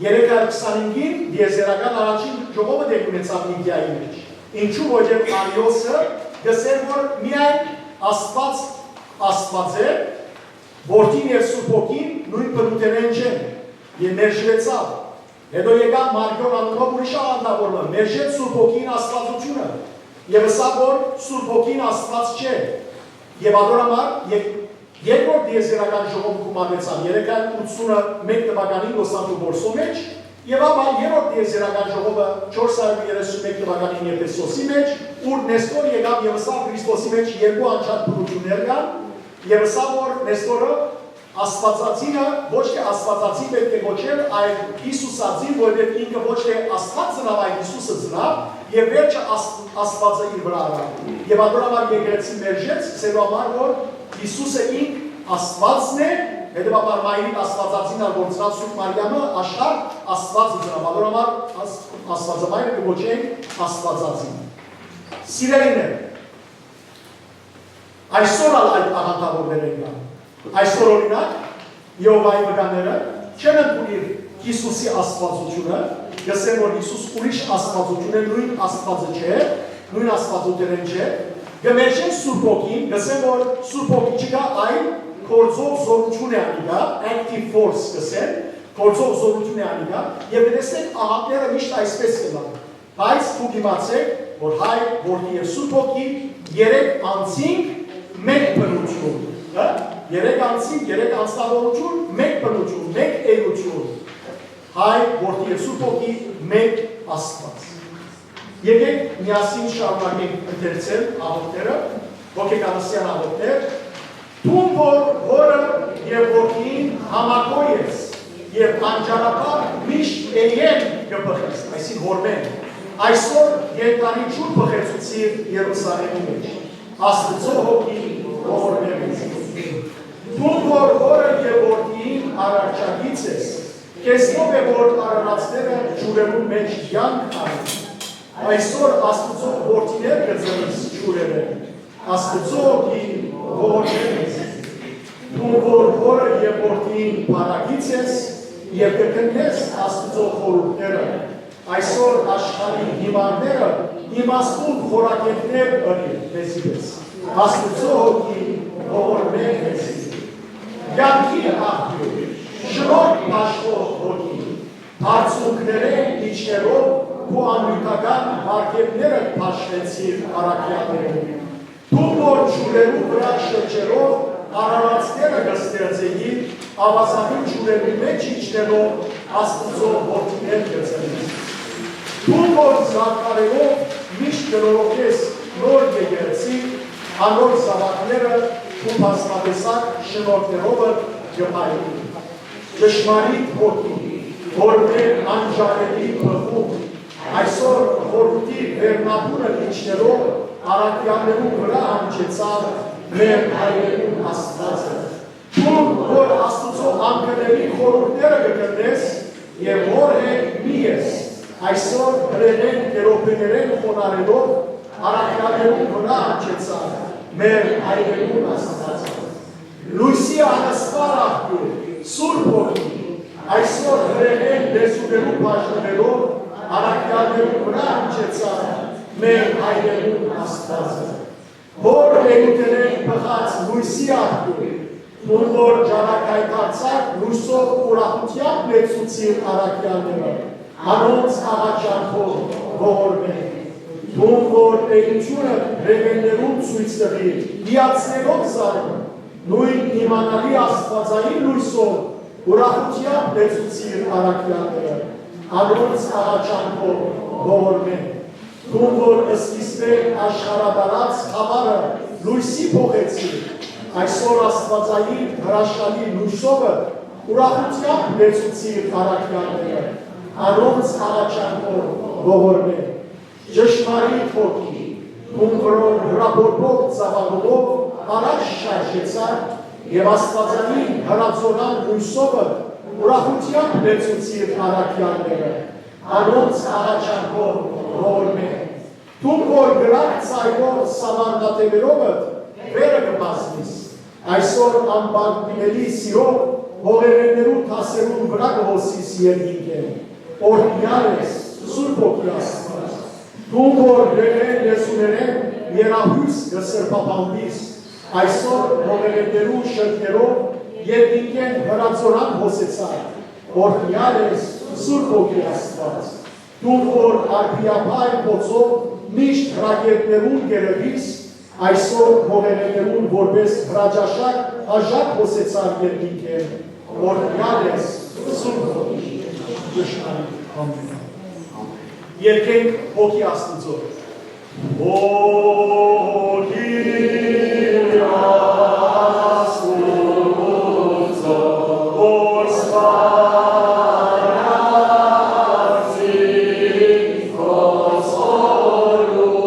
Երեք հարյուր քսանհինգին տիեզերական առաջին ժողովը տեղի ունեցաւ Նիկիայի մէջ, ինչու որ եւ Արիոսը կ'ըսէր, որ միայն Աստուած Աստուած է, Որդին եւ Սուրբ Հոգին նոյն բնութենէն չեն, եւ մերժուեցաւ։ Հետո եկան Մարգիոն անունով ուրիշ աղանդաւոր մը, մերժեց Սուրբ Հոգին աստուածութիւնը եւ ըսաւ, որ Սուրբ Հոգին Աստուած չէ։ Եւ անոր համար ե-, երկրորդ տիեզերական ժողովը գումարուեցաւ երեք հարյուր ութսունմեկ թվականին Կոստանդնուպոլսի մէջ, Եւ ապա երրորդ տիեզերական ժողովը չորս հարիւր երեսուն մէկ թուականին Եփեսոսի մէջ, ուր Նեստոր եկաւ եւ ըսաւ Քրիստոսի մէջ երկու անջատ բնութիւններ կան, եւ ըսաւ որ Նեստորը Աստուածածինը ոչ թէ Աստուածածին պէտք է կոչել, այլ Յիսուսածին, որովհետեւ ինքը ոչ թէ Աստուած ծնաւ, այլ Յիսուսը ծնաւ, եւ վերջը Ast-, Աստուածը իր վրայ առաւ։ Եւ ատոր համար եկեղեցին մերժեց, սերու համար որ Յիսուսը ինք Աստուածն է, հետեւաբար մայրիկ Աստուածածին ալ որ ծնաւ Սուրբ Մարիամը, աշխարհ Աստուածը ծնաւ, ատոր համար Ast-, Աստուածամայրը կը կոչենք Աստուածածին։ Սիրելիներ, այսօր ալ այդ աղանդաւորներ են կան։ Այսօր, օրինակ, Եհովայի վկաները չեն ընդունիր Յիսուսի Աստուածութիւնը, կ'ըսեն որ Յիսուս ուրիշ Աստուածութիւն է, նոյն Աստուածը չէ, նոյն Աստուածոյթերէն չէ, կը մերժեն Սուրբ Հոգին, կ'ըսեն որ Սուրբ Հոգի չկայ, այլ գործող զօրութիւն է անիկա, active force կ'ըսեն, գործող զօրութիւն է անիկա, եւ կը տեսնենք աղանդները միշտ այսպէս կ'ըլլան։ Բայց դուք իմացէք, որ Հայ, Որդի եւ Սուրբ Հոգի երեք անձինք, մէկ բնութիւն, հա? Երեք անձինք, երեք անձնաւորութիւն, մէկ բնութիւն, մէկ էութիւն։ Հայ, Որդի եւ Սուրբ Հոգի, մէկ Աստուած։ Եկէք միասին շարունակենք ընթերցել աղօթքները, հոգեկանասեան աղօթքներ։ Դուն որ Հօրը եւ Որդին համագոյ ես եւ անճանապարհ միշտ էյեն կը բխես, այսինքն Հօրմէն, այսօր կենդանի ջուր բխեցուցիր Երուսաղէմի մէջ, Աստուծոյ Հոգին ողորմէ մեզի։ Դուն որ Հօրը եւ Որդին արարչագիծ ես, քեզնով է որ արարածները ջուրերուն մէջ կեանք առին։ Այսօր Աստուծոյ որդիներ կը ծնես ջուրերէն, Աստուծոյ Հոգին ողորմէ մեզի։ Դուն որ Հօրը եւ Որդին փառագիծ ես եւ կը քննես Աստուծոյ խորհուրդները, այսօր աշխարհի հիմարները իմաստուն խորակէտներ ըրին մեզի պէս, Աստուծոյ Հոգին ողորմէ մեզի։ Կեանքի աղբիւր, շնորհք բաշխող Հոգի, բարձունքներէն իջնելով քու աննիւթական պարգեւները բաշխեցիր առաքեալներուն։ Դուն որ ջուրերու վրայ շրջելով արարածները կը ստեղծէիր, աւազանին ջուրերու մէջ իջնելով Աստուծոյ որդիներ կը ծնես։ Դուն որ զարգարելով միշտ կը նորոգես նոր եկեղեցի, անոր զաւակները քու բազմատեսակ շնորհքներովը կը փայլին։ Ճշմարիտ Հոգի, որ մեր անջատելի բխում, այսօր խորհրդի վերնապունը իջնելով առաքեալներուն վրայ հնչեցաւ մեր հայրերուն Աստուածը։ Դուն որ Աստուծոյ անկրկնելի խորհուրդները կը կրնես եւ Հօր հետ մի ես, այսօր հրեան կերոբիներէն խոնարհելով առաքեալներուն վրայ հնչեցաւ մեր հայրերուն Աստուածը։ Լոյսի անսպառ աղբիւր, Սուրբ Հոգի, այսօր հրեան լեզուներու բաժնվելով առաքեալներուն վրայ հնչեցաւ մեր հայրերուն Աստուածը։ Հօր էութենէն բխած լոյսի աղբիւր, դուն որ ճառագայթացած լոյսով ուրախութեամբ լեցուցիր առաքեալները, անոնց աղաչանքով ողորմէ։ Դուն որ էութիւնը հրեաներուն ցոյց տուիր, լիացնելով զարմը, նոյն իմանալի աստուածային լոյսով ուրախութեամբ լեցուցիր առաքեալները, անոնց աղաչանքով ողորմէ։ Դուն որ սկիզբէն աշխարհատարած խաւարը լոյսի փոխեցիր, այսօր աստուածային հրաշալի լոյսովը ուրախութեամբ լեցուցիր առաքեալները, անոնց աղաչանքով ողորմէ։ Ճշմարիտ Հոգի, դուն որ հրապուրբով ծաւալումով առաջ շարժեցար եւ աստուածային հրաձորան լոյսովը ուրախութեամբ լեցուցիր առաքեալները, անոնց աղաչանքով ողորմէ։ Դուն որ գրակ ծայրով սավառնատեւերովդ վերը կը բազմիս, այսօր անպատկուելի սիրով հողերեներու դասերուն վրայ կը հոսիս երկինքէն, օրհնեալ ես, Սուրբ Հոգի Աստուած։ Դուն որ հրեան լեզուներէն երախոյս կը սրբապահուիս, այսօր հողերեներու շրթերով երկինքէն հրաձորան հոսեցար, օրհնեալ ես, Սուրբ Հոգի Աստուած։ Դուն որ արբիափայլ բոցով միշտ հրակեդներուն կ'երեւիս, այսօր հողերեներուն որպէս հրաճաշակ հաճախ հոսեցար երկինքէն, օրհնեալ ես, Սուրբ Հոգի։ Ամեն։ Երկենք հոգի Աստուծոյ։ Հոգի Աստուծոյ, որ սպանած զինք քո սորունքիչը,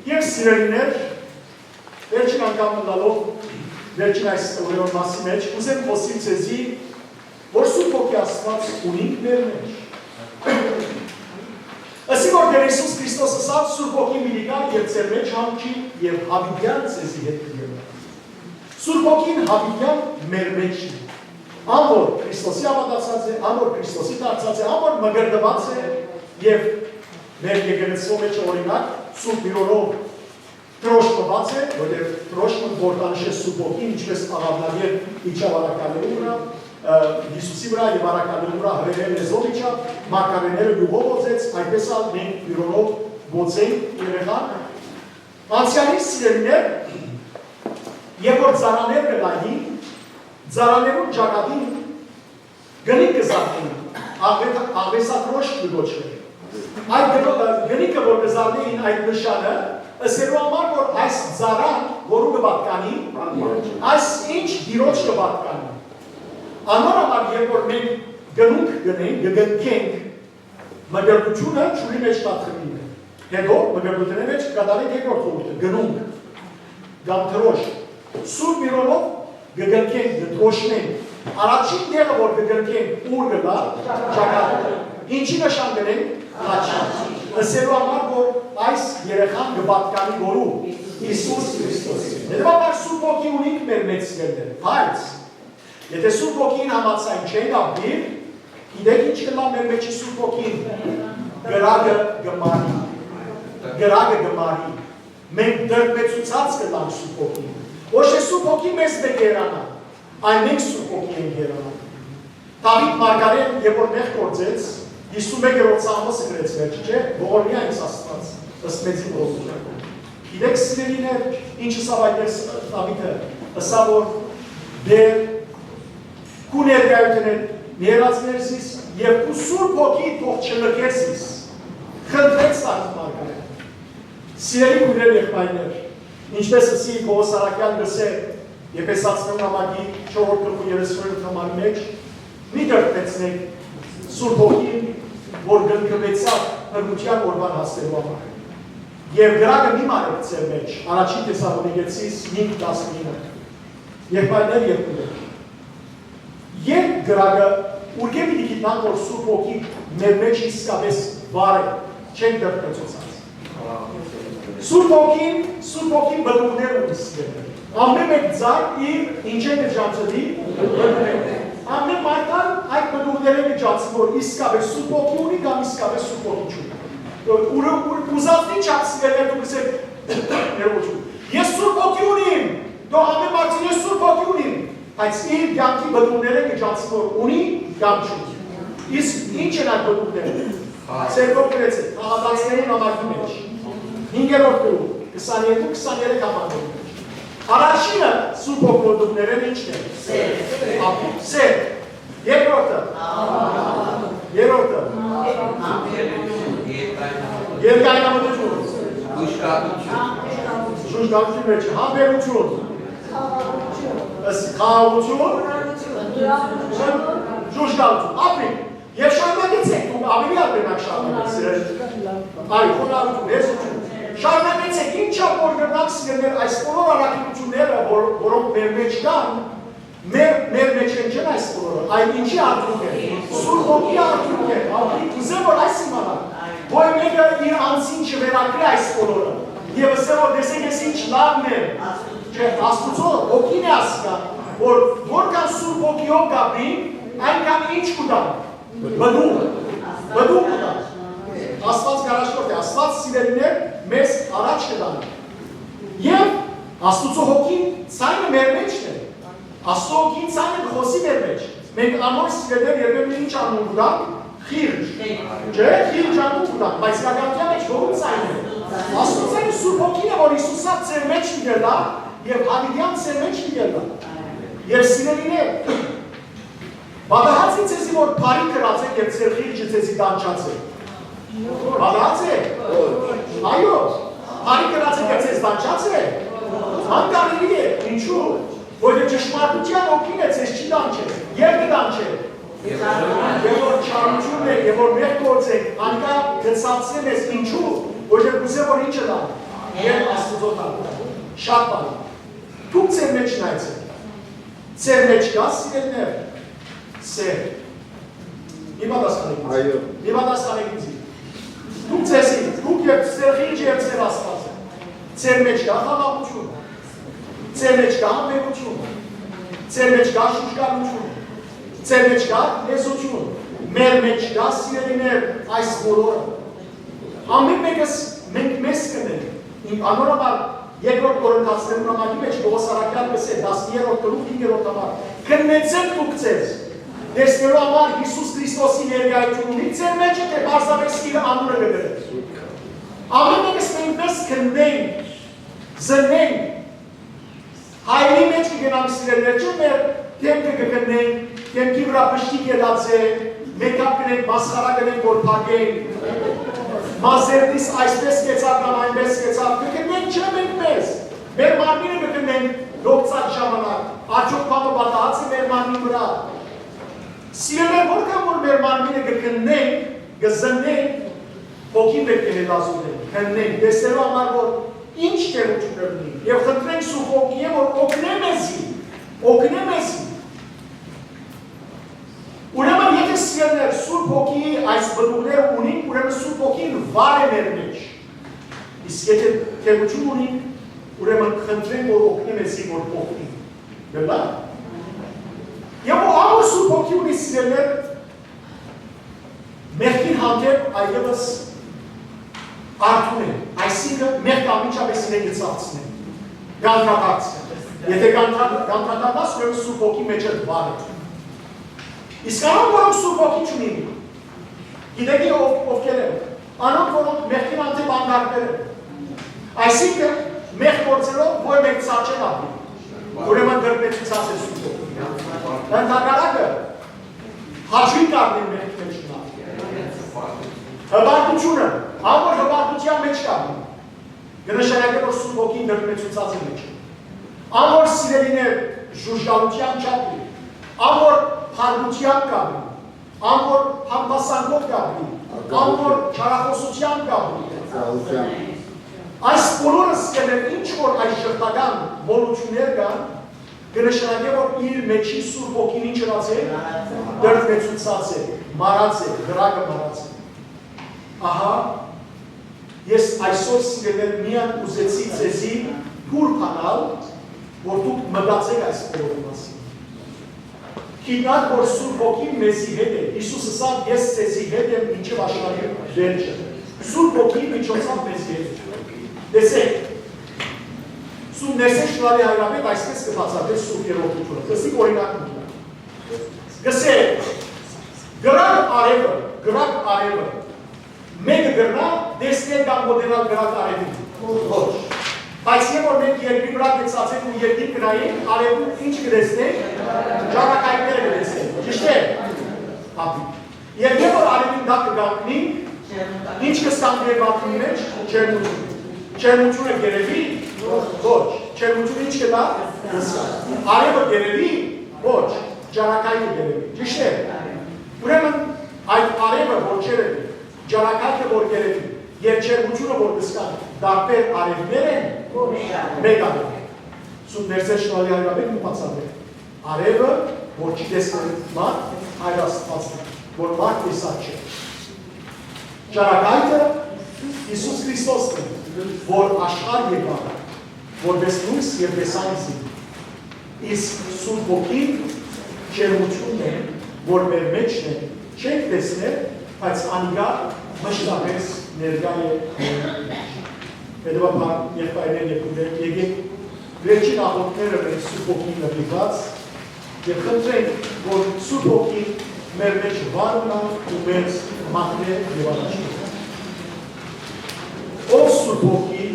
Եւ սիրելիներ, վերջին անգամ ըլլալով, վերջին այս օրերուն մասին մէջ, ուզեմ խօսիլ ձեզի, որ Սուրբ Հոգի Աստուած ունինք մեր մէջ։ Ըսի որ Տէր Յիսուս Քրիստոս ըսաւ. «Սուրբ Հոգին պիտի գայ եւ ձեր մէջ հանգչի եւ յաւիտեան ձեզի հետ կ'երթայ»։ Սուրբ Հոգին յաւիտեան մեր մէջ է։ Ան որ Քրիստոսի հաւատացած է, ան որ Քրիստոսի դարձած է, ան որ մկրտուած է եւ մեր եկեղեցւոյ մէջ օրինակ Սուրբ Միրոնով դրոշմուած է, որտեղ դրոշմը կ'որհնանշէ Սուրբ Հոգին, ինչպէս աղաւնագէտ իջաւ առաքյալներուն վրայ, ը, Յիսուսի վրայ եւ առաքյալներուն վրայ հրերէն լեզուով իջաւ, մարգարէները իւղով օծեց, այդպէս ալ մենք Միրոնով կ'օծենք երեխան։ Անցեալին, սիրելիներ, երբ որ ծառաներ կը լային, ծառաներուն ճակատին գնիկ կը զարդին, աղվետ-, աղվեսատրոշ կը կոչուի։ Այդ գնո-, գնիկը որ կը զարդին, այդ նշանը, ըսելու համար որ այս ծառան, որուն կը պատկանի, այս ինչ Տիրոջ կը պատկանի։ Անոր համար, երբ որ մենք գնունք գնենք, կը կնքենք, մկրտութիւնը ջուրի մէջ թաթխուին է։ Հետո մկրտութիւնի մէջ կը կատարենք երկրորդ խորհուրդը, գնունք կամ դրոշ։ Սուրբ Միրոնով կը կնքենք, կը դրոշմենք։ Առաջին տեղը որ կը կնքենք, ուր կը գայ, ճակատը։ Ինչի նշան կ'ընենք, խաչի։ Ըսելու համար որ այս երեխան կը պատկանի որու, Յիսուս Քրիստոսի։ Հետեւաբար Սուրբ Հոգի ունինք մեր մէջ, սիրելիներ, բայց Եթե Սուրբ Հոգին համաձայն չենք ապրիր, գիտեք ինչ կ'ըլլայ մեր մէջի Սուրբ Հոգին, կրակը կը մարի, կրակը կը մարի, մենք դրդմեցուցած կ'ըլլանք Սուրբ Հոգին, ոչ թէ Սուրբ Հոգին մեզ մէջ կ'երանայ, այլ մենք Սուրբ Հոգի ենք երանայ։ Դաւիթ մարգարէն երբ որ մեղք գործեց, հիսուն մէկերորդ Սաղմոսը գրեց վերջը, չէ՞, ողորմի այս Աստուած, ըստ մեծին ողորմութեան։ Գիտեք, սիրելիներ, ինչ ըսաւ այդտեղ Դաւիթը, ըսաւ որ Տէր, քու ներկայութենէն ներած ներ զիս եւ քու Սուրբ Հոգի թող չլքէ զիս, խնդրեց Դաւիթ մարգարէ։ Սիրելի քույրեր, եղբայրներ, ինչպէս ըսի Պողոս Առաքեալ, կ'ըսէ Եփեսացիներուն նամակի չորրորդ գլխու երեսուներորդ համարի մէջ, մի դրդմեցնէք Սուրբ Հոգին, որ կնքուեցաւ բռնութեան օրուան հասնելու համար։ Եւ կրակը մի մարեք ձեր մէջ, առաջին Թեսաղոնիկեցիս հինգ տասնինը։ Եղբայրներ, եղբայրներ, երբ կրակը, ուրկէ՞ պիտի գիտնանք որ Սուրբ Հոգի մեր մէջ իսկապէս վառ է, չենք դրդմեցուցած։ Սուրբ Հոգին, Սուրբ Հոգին պտուղներ ունի, սիրելիներ։ Ամէն մէկ ծառ իր ինչէն կը ճանչցուի, պտուղներ։ Ամէն մայթան այդ պտուղներէն կը ճանչցուի որ իսկապէս Սուրբ Հոգի ունի կամ իսկապէս Սուրբ Հոգի չունի։ Ուրը, ուր, ուզածնի չափ, սիրելիներ, դուք կ'ըսէք, ներողություն։ Ես Սուրբ Հոգի ունիմ, թող ամէն մարդին ես Սուրբ Հոգի ունիմ, բայց իր կեանքի պտուղներէն կը ճանչցուի որ ունի կամ չունի։ Իսկ ի՞նչ են այդ պտուղները։ Ձեր կողքերէցը, Գաղատացիներուն նամակի մէջ, հինգերորդ գլուխ, քսաներկու, քսաներեք համարների մէջ։ Առաջինը Սուրբ Հոգու պտուղներէն ի՞նչն է։ Սեր։ Սեր։ Երկրորդը։ Երրորդը։ Երկայնամտություն։ Շուշկայնամտություն։ Շուշկայնամտություն մէջ։ Համբերություն։ Ըս-, խաղաղություն։ Շուշկայնություն։ Ապրի։ Եւ շարունակեցեք, դուք ավելի ալ կրնաք շարունակել, սիրել։ Այ, խոնարհություն, հեզություն։ Շարունակեցէք, ինչա որ կրնանք սիրել այս բոլոր առաքելութիւնները, որ, որոնք մեր մէջ կան, մեր, մեր մէջ են չեն այս բոլորը, այլ ինչի արդյունք են։ Սուրբ Հոգի արդյունք են, ապրի կուզեմ որ այս իմանաք, որ մեկը իր անձին չվերագրի այս բոլորը, եւ ասեմ որ տեսեք ես ինչ լավն է, չէ, Աստուծոյ հոգին է ասկան, որ որքան Սուրբ Հոգիով կապրի, այնքան ինչ կուտան, բդու, բդու կուտան։ Աստված գարաշնորհ է, Աստված սիրելիներ մեզ առաջ կտան։ Եւ Աստուծոյ հոգին ցայնը մեր մեջն է, Աստուծոյ հոգին ցայնը կխօսի մեր մեջ։ Մենք անոր սիրելիներ երբեմն ինչ անուն կտանք, խիղճ, չէ, խիղճ անուն կտանք, բայց իրականության մեջ որու ցայնը։ Աստուծոյ Սուրբ Հոգին է, որ Հիսուսը ձեր մեջ մի գելա, եւ հատիկեան ձեր մեջ մի գելա։ Եւ սիրելիներ, պատահած է ձեզի որ բարի կրած է եւ ձեր խիղճը ձեզի տանջած է։ Պատահած է։ Այո, բարի կրած է եւ ձեզ տանջած է։ Անկարելի է, ինչու, որովհետեւ ճշմարտության հոգին է, ձեզ չի տանջել, եւ կտանջել։ Եւ որ չարությունն է, եւ որ մեր գործ է, անիկա կցածնեմ ես, ինչու, որովհետեւ կուզեմ որ ինչը տան, եւ Աստուծոյ տան։ Շատ բարի։ Դուք ձեր մեջ նայեցեք։ Ձեր մեջ կա սիրելիներ, սեր։ Մի պատասխանեք ինձ։ Այո։ Մի պատասխանեք ինձ։ Դուք ձեզի, դուք եւ ձեր խիղճը եւ ձեր Աստվածը։ Ձեր մեջ կա խաղաղութիւն, ձեր մեջ կա համբերութիւն, ձեր մեջ կա շուշկալութիւն, ձեր մեջ կա լեզութիւն, մեր մեջ կա սիրելիներ այս բոլորը։ Ամէն մեկս մենք մեզ կնենք։ Անոր համար երկրորդ Կորինթացիներուն համակի մեջ Պողոս առաքեալ կսէ, տասներորդ գլուխ, հինգերորդ համար. «Քննեցէք դուք ձեզ, տեսնելու համար Յիսուս Քրիստոսի ներկայութիւնը ունի ձեր մեջ, թէ պարզապէս իր անունը կը գրէ»։ Ամէն մեկս մենք մեզ քննենք, զննենք, հայրի մեջ կը գնանք սիրելիներ, չէ՞, մեր դեմքը կը քննենք, դեմքի վրայ պշտիկ ելած է, մեկապ կնենք, մասխարա կնենք, որ փակենք, մազերնիս այսպես կեցաւ կամ այնպես կեցաւ, կը քննենք, չէ՞, մենք մեզ, մեր մարմինը կը քննենք, լոկցած ժամանակ, արդյոք բանը պատահած է մեր մարմին վրայ։ Սիրելիներ, որքան որ մեր մարմինը կը քննենք, կը զննենք, հոգին պէտք է հետազոտենք, քննենք, տեսնելու համար որ ինչ տեղութիւններ ունի, եւ խնդրենք Սուրբ Հոգիէ որ օգնէ մեզի, օգնէ մեզի։ Ուրեմն, եթե սիրելիներ Սուրբ Հոգիի այս բնութները ունին, ուրեմն Սուրբ Հոգին վար է մեր մեջ։ Իսկ եթե տեղութիւն ունին, ուրեմն խնդրենք որ օգնէ մեզի որ օգնի։ Գլա։ Եւ որ ամուր Սուրբ Հոգի ունի սիրելիներ, մեղքին հանդէպ այլեւս արթուն է, այսինքն մեղքը անմիջապէս իրեն կը ցաւցնէ, կ'անդրադարձնէ։ Եթե կ'անդրա-, կ'անդրադառնաս, ուրեմն Սուրբ Հոգի մեջ է վարը։ Իսկ անոնք, որոնք Սուրբ Հոգի չունին, գիտեք ով-, ովքեր են, անոնք, որոնք մեղքին հանդէպ անդարկներ են։ Այսինքն, մեղք գործելով, որ մեղք ցաչեն ապրի, ուրեմն դրդմեցուցած է Սուրբ Հոգի։ Ընդհակառակը, հաճոյն կ'առնին մեղքի մեջ մնալ։ Հպարտությունը, ան որ հպարտության մեջ կ'առնի, կը նշանակէ որ Սուրբ Հոգին դրդմեցուցած է մեջ։ Ան որ սիրելիներ ժուժկալութեան չափ է, ան որ փառնութեան կ'առնի, ան որ համբասանքով կ'առնի, ան որ չարախօսութեան կ'առնի։ Այս բոլորը սիրելիներ ինչ որ այս ժխտական մոլութիւններ կան, կը նշանակէ որ իր մեջի Սուրբ Հոգին ինչ ըրած է, դրդմեցուցած է, մարած է, կրակը մարած է։ Ահա, ես այսօր սիրելիներ միայն ուզեցի ձեզի դուր բանալ, որ դուք մտածեք այս բոլորի մասին։ Գիտնաք որ Սուրբ Հոգին մեզի հետ է, Յիսուս ըսաւ. «Ես ձեզի հետ եմ մինչեւ աշխարհի վերջը»։ Սուրբ Հոգի միջոցով մեզի հետ է։ Տեսեք, Սուրբ Ներսէն Շնորհալի Հայրապետ այսպես կը բացատրէ Սուրբ Երրորդությունը, կսի օրինակ մը տայ։ Կսէ, կրակ արեւը, կրակ արեւը, մեկը կրնայ տեսնել կամ մոտենալ կրակ արեւին։ Ոչ։ Բայց երբ որ մենք երկրի վրայ կեցած ենք ու երկիր կնայենք, արեւում ինչ կտեսնենք, ճառագայթները կտեսնենք, ճիշտ է։ Ապի։ Եւ երբ որ արեւին տակ կգանքնենք, ինչ կստանք մեր մարմնի մեջ, ջերմություն։ Ջերմությունը կ'երեւի, ոչ, ջերմությունը ինչ կտայ, կսկա։ Արեւը կ'երեւի, ոչ, ճառագայթը կ'երեւի, ճիշտ է։ Ուրեմն այդ արեւը որ չ'երեւի, ճառագայթը որ կ'երեւի, Եւ ջերմութիւնը որ կը զգանք տարբեր արեւներ են, մէկ արեւ։ Սուրբ Ներսէր Շնորհալի Հայրապետն բացատրեց. արեւը, որ չի տեսներ մարդ, Հայր Աստուածն է, որ մարդ տեսած չէ։ Ճառագայթը Յիսուս Քրիստոսն է, որ աշխարհ եկաւ, որպես լոյս եւ տեսանիզին։ Իսկ Սուրբ Հոգին ջերմութիւնն է, որ մեր մէջն է, չենք տեսներ, բայց անիկա մշտապէս ներկայ է մեր մէջ։ Հետեւաբար, եղբայրներ եւ քոյրեր, եկէք վերջին աղօթքները մեր Սուրբ Հոգին նվիրուած եւ խնդրենք, որ Սուրբ Հոգին մեր մէջ վար մնայ ու մեզ մատնէ եւ առաջնորդէ։ Ով Սուրբ Հոգի,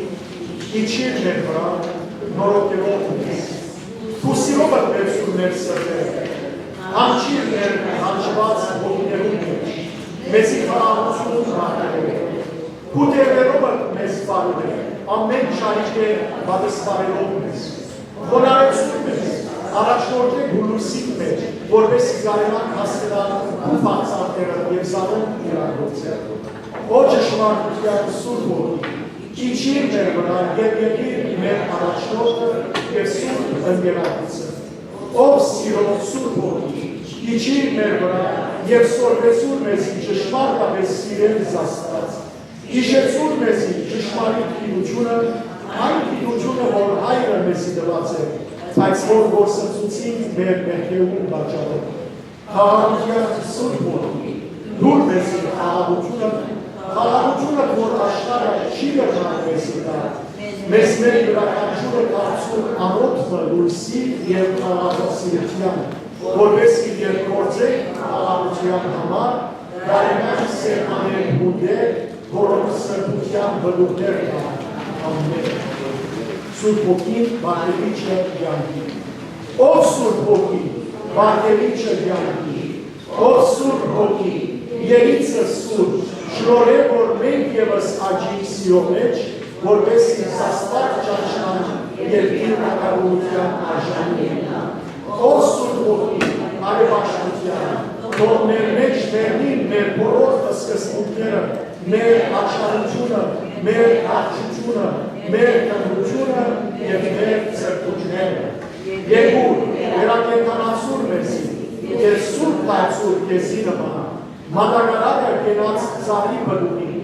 իջիր մեր վրայ, նորոգելով մեզ, քու սիրովդ մեր սուրմեր սրտերը, յանչիր մեր յանչուած հոգիներուն մէջ, մեզի խաղաղութիւն մաղթելով, քու դերերովդ մեզ պարուրէ, ամէն չարիքէ պատսպարելով մեզ, խոնարհեցուր մեզ, առաջնորդէ քու լոյսին մէջ, որպէս զի կարենանք հասկնալ քու բաղձանքները եւ զանոնք իրագործել։ Ո ճշմարտութեան Սուրբ Հոգի, իջիր մեր վրայ եւ եղիր մեր առաջնորդը եւ սուրբ ընկերակիցը։ Ով սիրող Սուրբ Հոգի, իջիր մեր վրայ եւ սորվեցուր մեզի ճշմարտապէս սիրել Աստուած։ Յիշեցուր մեզի ճշմարիտ գիտութիւնը, այն գիտութիւնը, որ Հայրը մեզի տուած է, բայց որ գործընծուցին մեր մեղքերուն պատճառով։ Խաղաղութեան Սուրբ Հոգի, տուր մեզի խաղաղութիւնը, խաղաղութիւնը, որ աշխարհը չի կրնար մեզի տալ։ Մեզմէ իւրաքանչիւրը դարձուր անոթ մը լոյսի եւ խաղաղասիրութեան, որպէս զի երբ գործենք խաղաղութեան համար, կարենանք սերմանել հունտեր, որոնք սրբութեան պտուղներ տան։ Ամէն։ Սուրբ Հոգին, վարդելիչը կեանքի։ Ով Սուրբ Հոգի, վարդելիչը կեանքի, ով Սուրբ Հոգի, երիցը սուրբ, շնորհէ որ մենք եւս աճենք սիրո մէջ, որպէս զի Աստուած ճանչնանք եւ իր թագաւորութեան արժանի եղնանք։ Ով Սուրբ Հոգի, արեւաշտութեան, թող մեր մէջ մեռնին մեր բոլոր սկզբունքները, մեր աչառութիւնը, մեր առողջութիւնը, մեր կնքութիւնը եւ մեր ցրտութիւնները։ Եկուր, վերակենդանացուր մեզի եւ սուրբ դարձուր քեզի նման, մատակարարը կենաց ծառի պտուղին,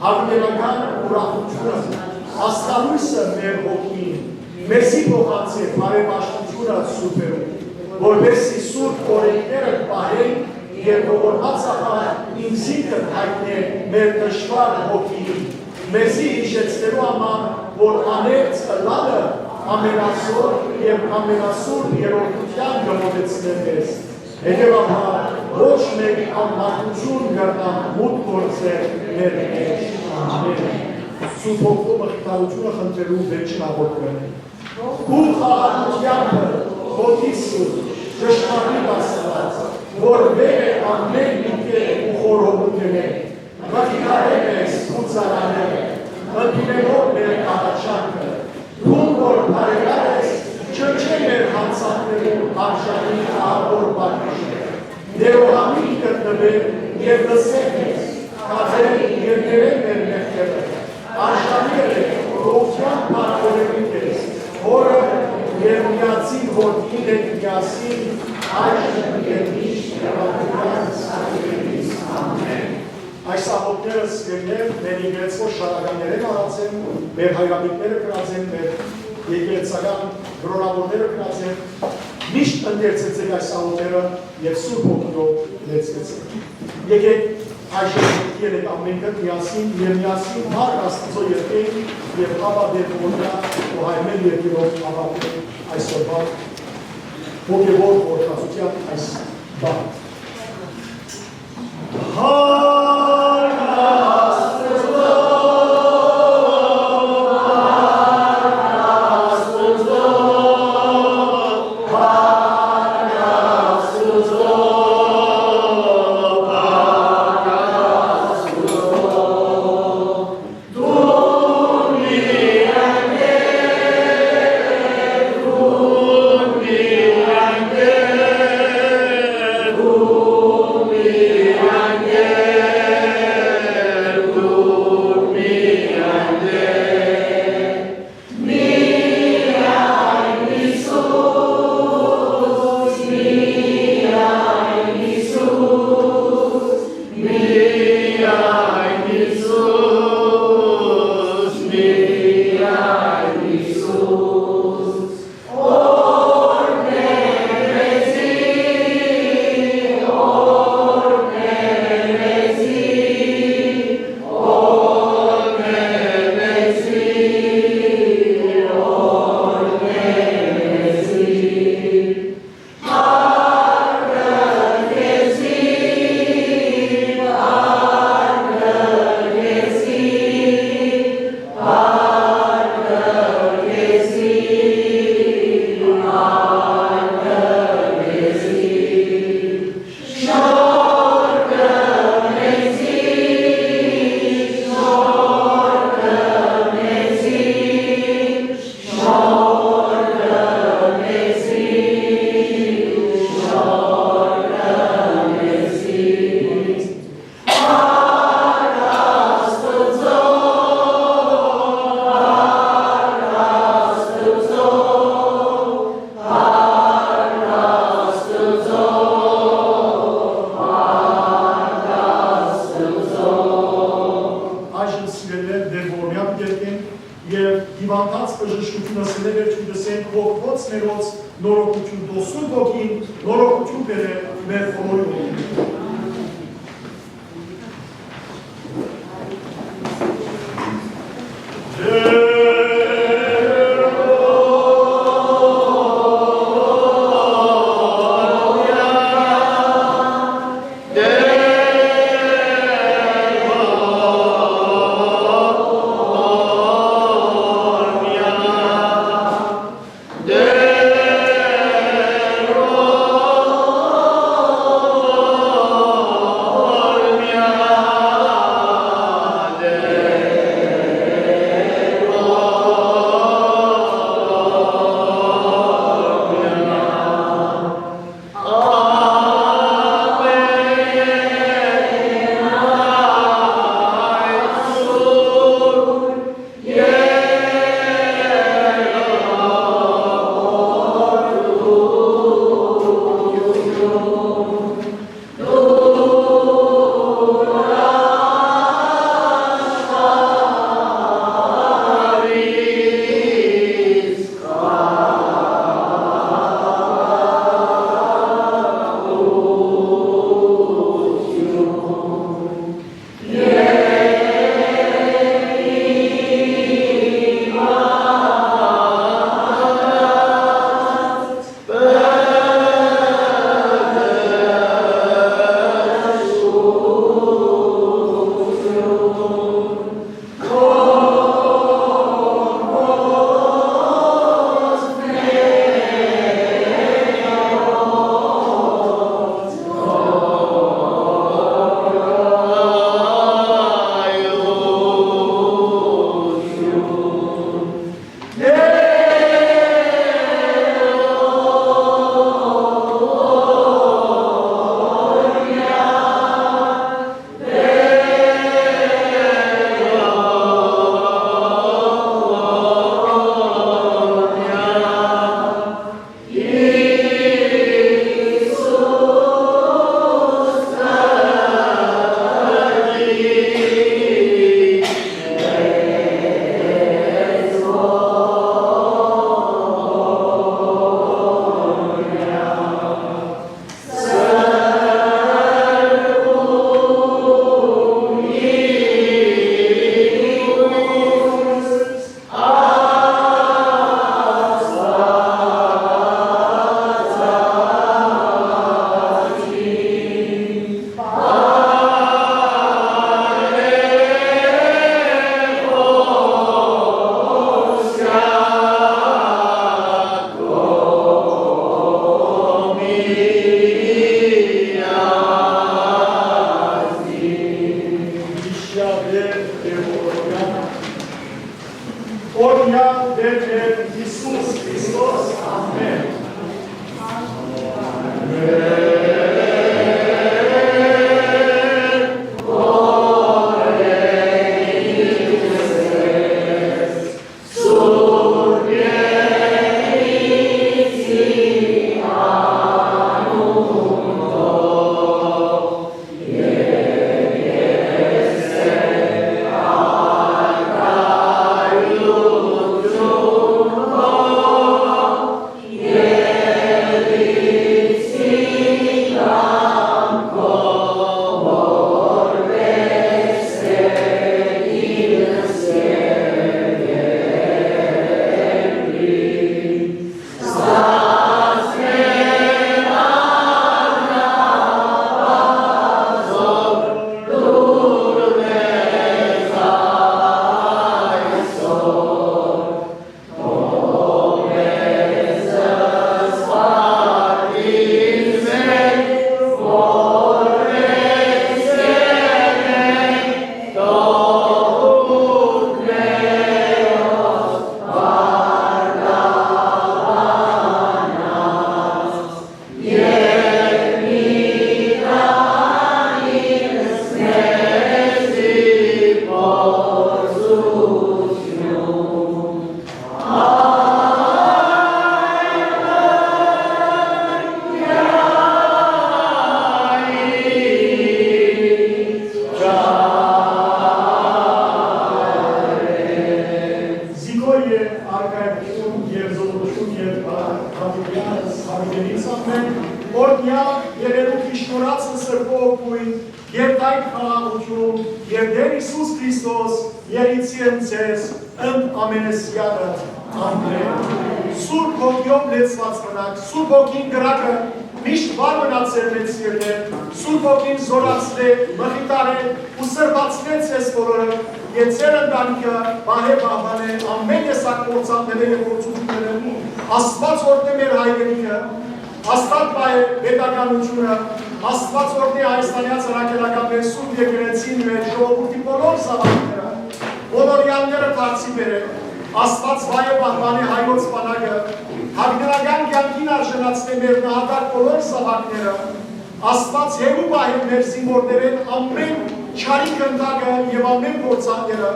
յաւիտենական ուրախութիւնը, աստղալոյսը մեր հոգին, մեզի փոխանցէ բարեպաշտութիւնը սուրբերուն, որպէս զի սուրբ օրէնքները պահենք եւ ողորմած ախա ինքզինքդ յայտնէ մեր թշուառ հոգին, մեզի յիշեցնելու համար, որ աներց ըլլալը ամենազօր եւ ամենասուրբ երրորդութեան կը մօտեցնէ մեզ։ Հետեւաբար, ոչ մէկ անմարդութիւն կրնայ մուտք գործել մեր մէջ։ Ամէն։ Սուրբ Հոգու մխիթարութիւնը խնդրելու վերջին աղօթքը։ Քու խաղաղութեամբը, հոգի սուրբ, ճշմարիտ Աստուած, որ վեր է ամէն միտքէ ու խորհուրդներէ, մխիթարէ մեզ ու ծառաները, ընդունելով մեր աղաչանքը, դուն որ բարեկար ես, չնչե մեր յանցանքներուն արժանի ահաւոր պատիժը, ներողամիտ գտնուէ եւ լսէ մեզ, քաջէ եւ ներէ մեր մեղքերը, արժանի ըլլայ գողութեան փառաւորելու քեզ, Հօրը եւ միածին Որդին հետ միասին, այժմ եւ միշտ հեռավորության սարերից։ Ամէն։ Այս աղօթքները, սիրելիներ, մեր եկեղեցւոյ շարականներէն առած են, մեր հայրապետները կրած են, մեր եկեղեցական կրօնաւորները կրած են։ Միշտ ընթերցեցէք այս աղօթքները եւ Սուրբ Հոգիով լեցվեցէք։ Եկեք այժմ ելեք ամէնքը միասին եւ միասին Մարդ Աստուծոյ երթենք եւ ապա Տէր Օրհնանք ու Հայ մեր երկիրով ավարտենք այսօրվա հոգեվոր խորհրդածության այս բանը։ Որմեակ կերտենք եւ հիւանդանց բժշկութիւնը սլեվերջու դսենք հոգ ոնց մերոց նորոգութիւն դոսու գոգին, նորոգութիւն բերե մեր խորոյ օգին։ Օրհնեալ Տէր մեր Յիսուս Քրիստոս, ամէն։ Արքայութիւն եւ զօրութիւն եւ հաւիտեանս հաւիտենից ամէն, օրհնեալ եւ երուկ իշնորացը սրբոյ գոյն, երթայք խաղաղութիւն եւ Տէր Յիսուս Քրիստոս երիցի ընդ ձեզ ընդ ամենեսեանը։ Ամէն։ Սուրբ Հոգիով լեցուած մնաք, Սուրբ Հոգին կրակը միշտ վառ մնաց ձեր մեծ սիրտեր, Սուրբ Հոգին զորացնէ, մխիթարէ ու սրբացնէ ձեզ բոլորը, եւ ձեր ընտանիքը պահէ պահպանէ ամէն տեսակ փորձանքներէ եւ փորձութիւններէ։ Աստուած օրհնէ մեր հայրենիքը, Աստուած պահէ պետականութիւնը, Աստուած օրհնէ Հայաստանեան առաքելական մեր սուրբ եկեղեցին, մեր ժողովուրդի բոլոր զաւակները, բոլորեանները դարձի բերէ, Աստուած պահէ պահպանէ հայոց բանակը, հաւիտենական կեանքին արժանացնէ մեր նահատակ բոլոր զաւակները, Աստուած հեռու պահէ մեր զինուորներէն ամէն չարի գնդակը եւ ամէն փորձանքները։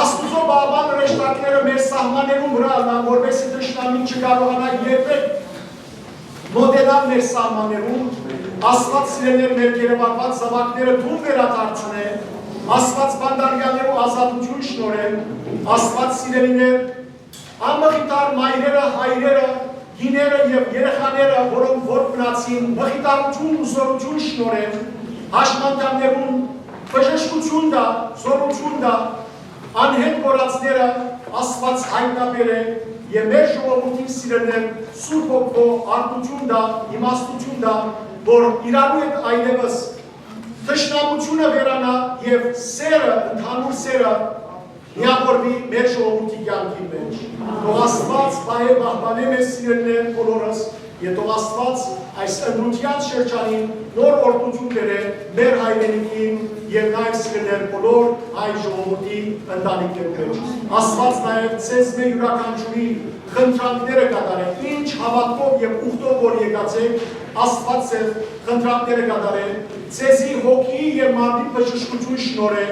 Աստուծոյ պահպան հրեշտակները մեր սահմաններուն վրայ ըլլան, որպէս զի թշնամին չկարողանայ երբեք մօտենալ մեր սահմաններուն։ Աստուած սիրելիներ, մեր գերեվարուած զաւակները տուն վերադարձնէ, Աստուած բանտարկեալներու ազատութիւն շնորհէ, Աստուած սիրելիներ, անմխիթար մայրերը, հայրերը, կիները եւ երեխաները, որոնք որ մնացին, մխիթարութիւն ու զօրութիւն շնորհեն, հաշմանդամներուն բժշկութիւն տայ, զօրութիւն տայ, անհետ կորածները Աստուած յայտնաբերէ եւ մեր ժողովուրդին սիրելիներ Սուրբ Հոգիով արթնութիւն տայ, իմաստութիւն տայ, որ իրարու հետ այլեւս թշնամութիւնը վերանայ եւ սերը, ընդհանուր սերը միավորուի մեր ժողովուրդի կեանքին մէջ։ Թող Աստուած պահէ պահպանէ մեզ սիրելիներ բոլորս եւ թող Աստուած այս ընտրութեան շրջանին նոր օրհնութիւն բերէ մեր հայրենիքին եւ նաեւ սիրելիներ բոլոր հայ ժողովուրդի ընտանիքներու մէջ։ Աստուած նաեւ ձեզմէ յուրաքանչիւրի խնդրանքները կատարէ, ինչ հաւատքով եւ ուխտով որ եկած եք, Աստուած ձեր խնդրանքները կատարէ, ձեզի հոգի եւ մարմնի բժշկութիւն շնորհէ,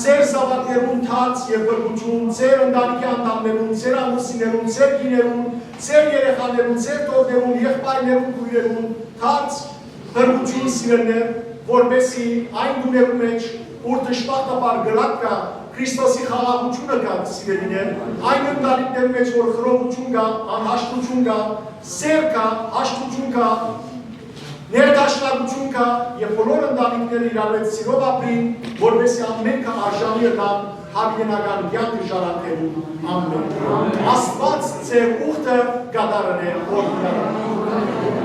ձեր զաւակներուն դարձ եւ փրկութիւն, ձեր ընտանիքի անդամներուն, ձեր ամուսիններուն, ձեր կիներուն, ձեր երեխաներուն, ձեր տոներուն, եղբայրներուն, քոյրերուն դարձ փրկութիւն սիրելիներ, որպէս զի այն տուներու մէջ, ուր դժբախտաբար կրակ կայ, Քրիստոսի խաղաղութիւնը կայ, սիրելիներ, այն ընտանիքներու մէջ, որ խռովութիւն կայ, անհաշտութիւն կայ, սեր կայ, հաշտութիւն կայ, ներդաշնակութիւն կայ եւ բոլոր ընտանիքները իրար հետ սիրով ապրին, որպէս զի ամէնքը արժանի ըլլան յաւիտենական կեանքը ժառանգելու։ Ամէն։ Աստուած ձեր ուխտը կատարեր օրհնի։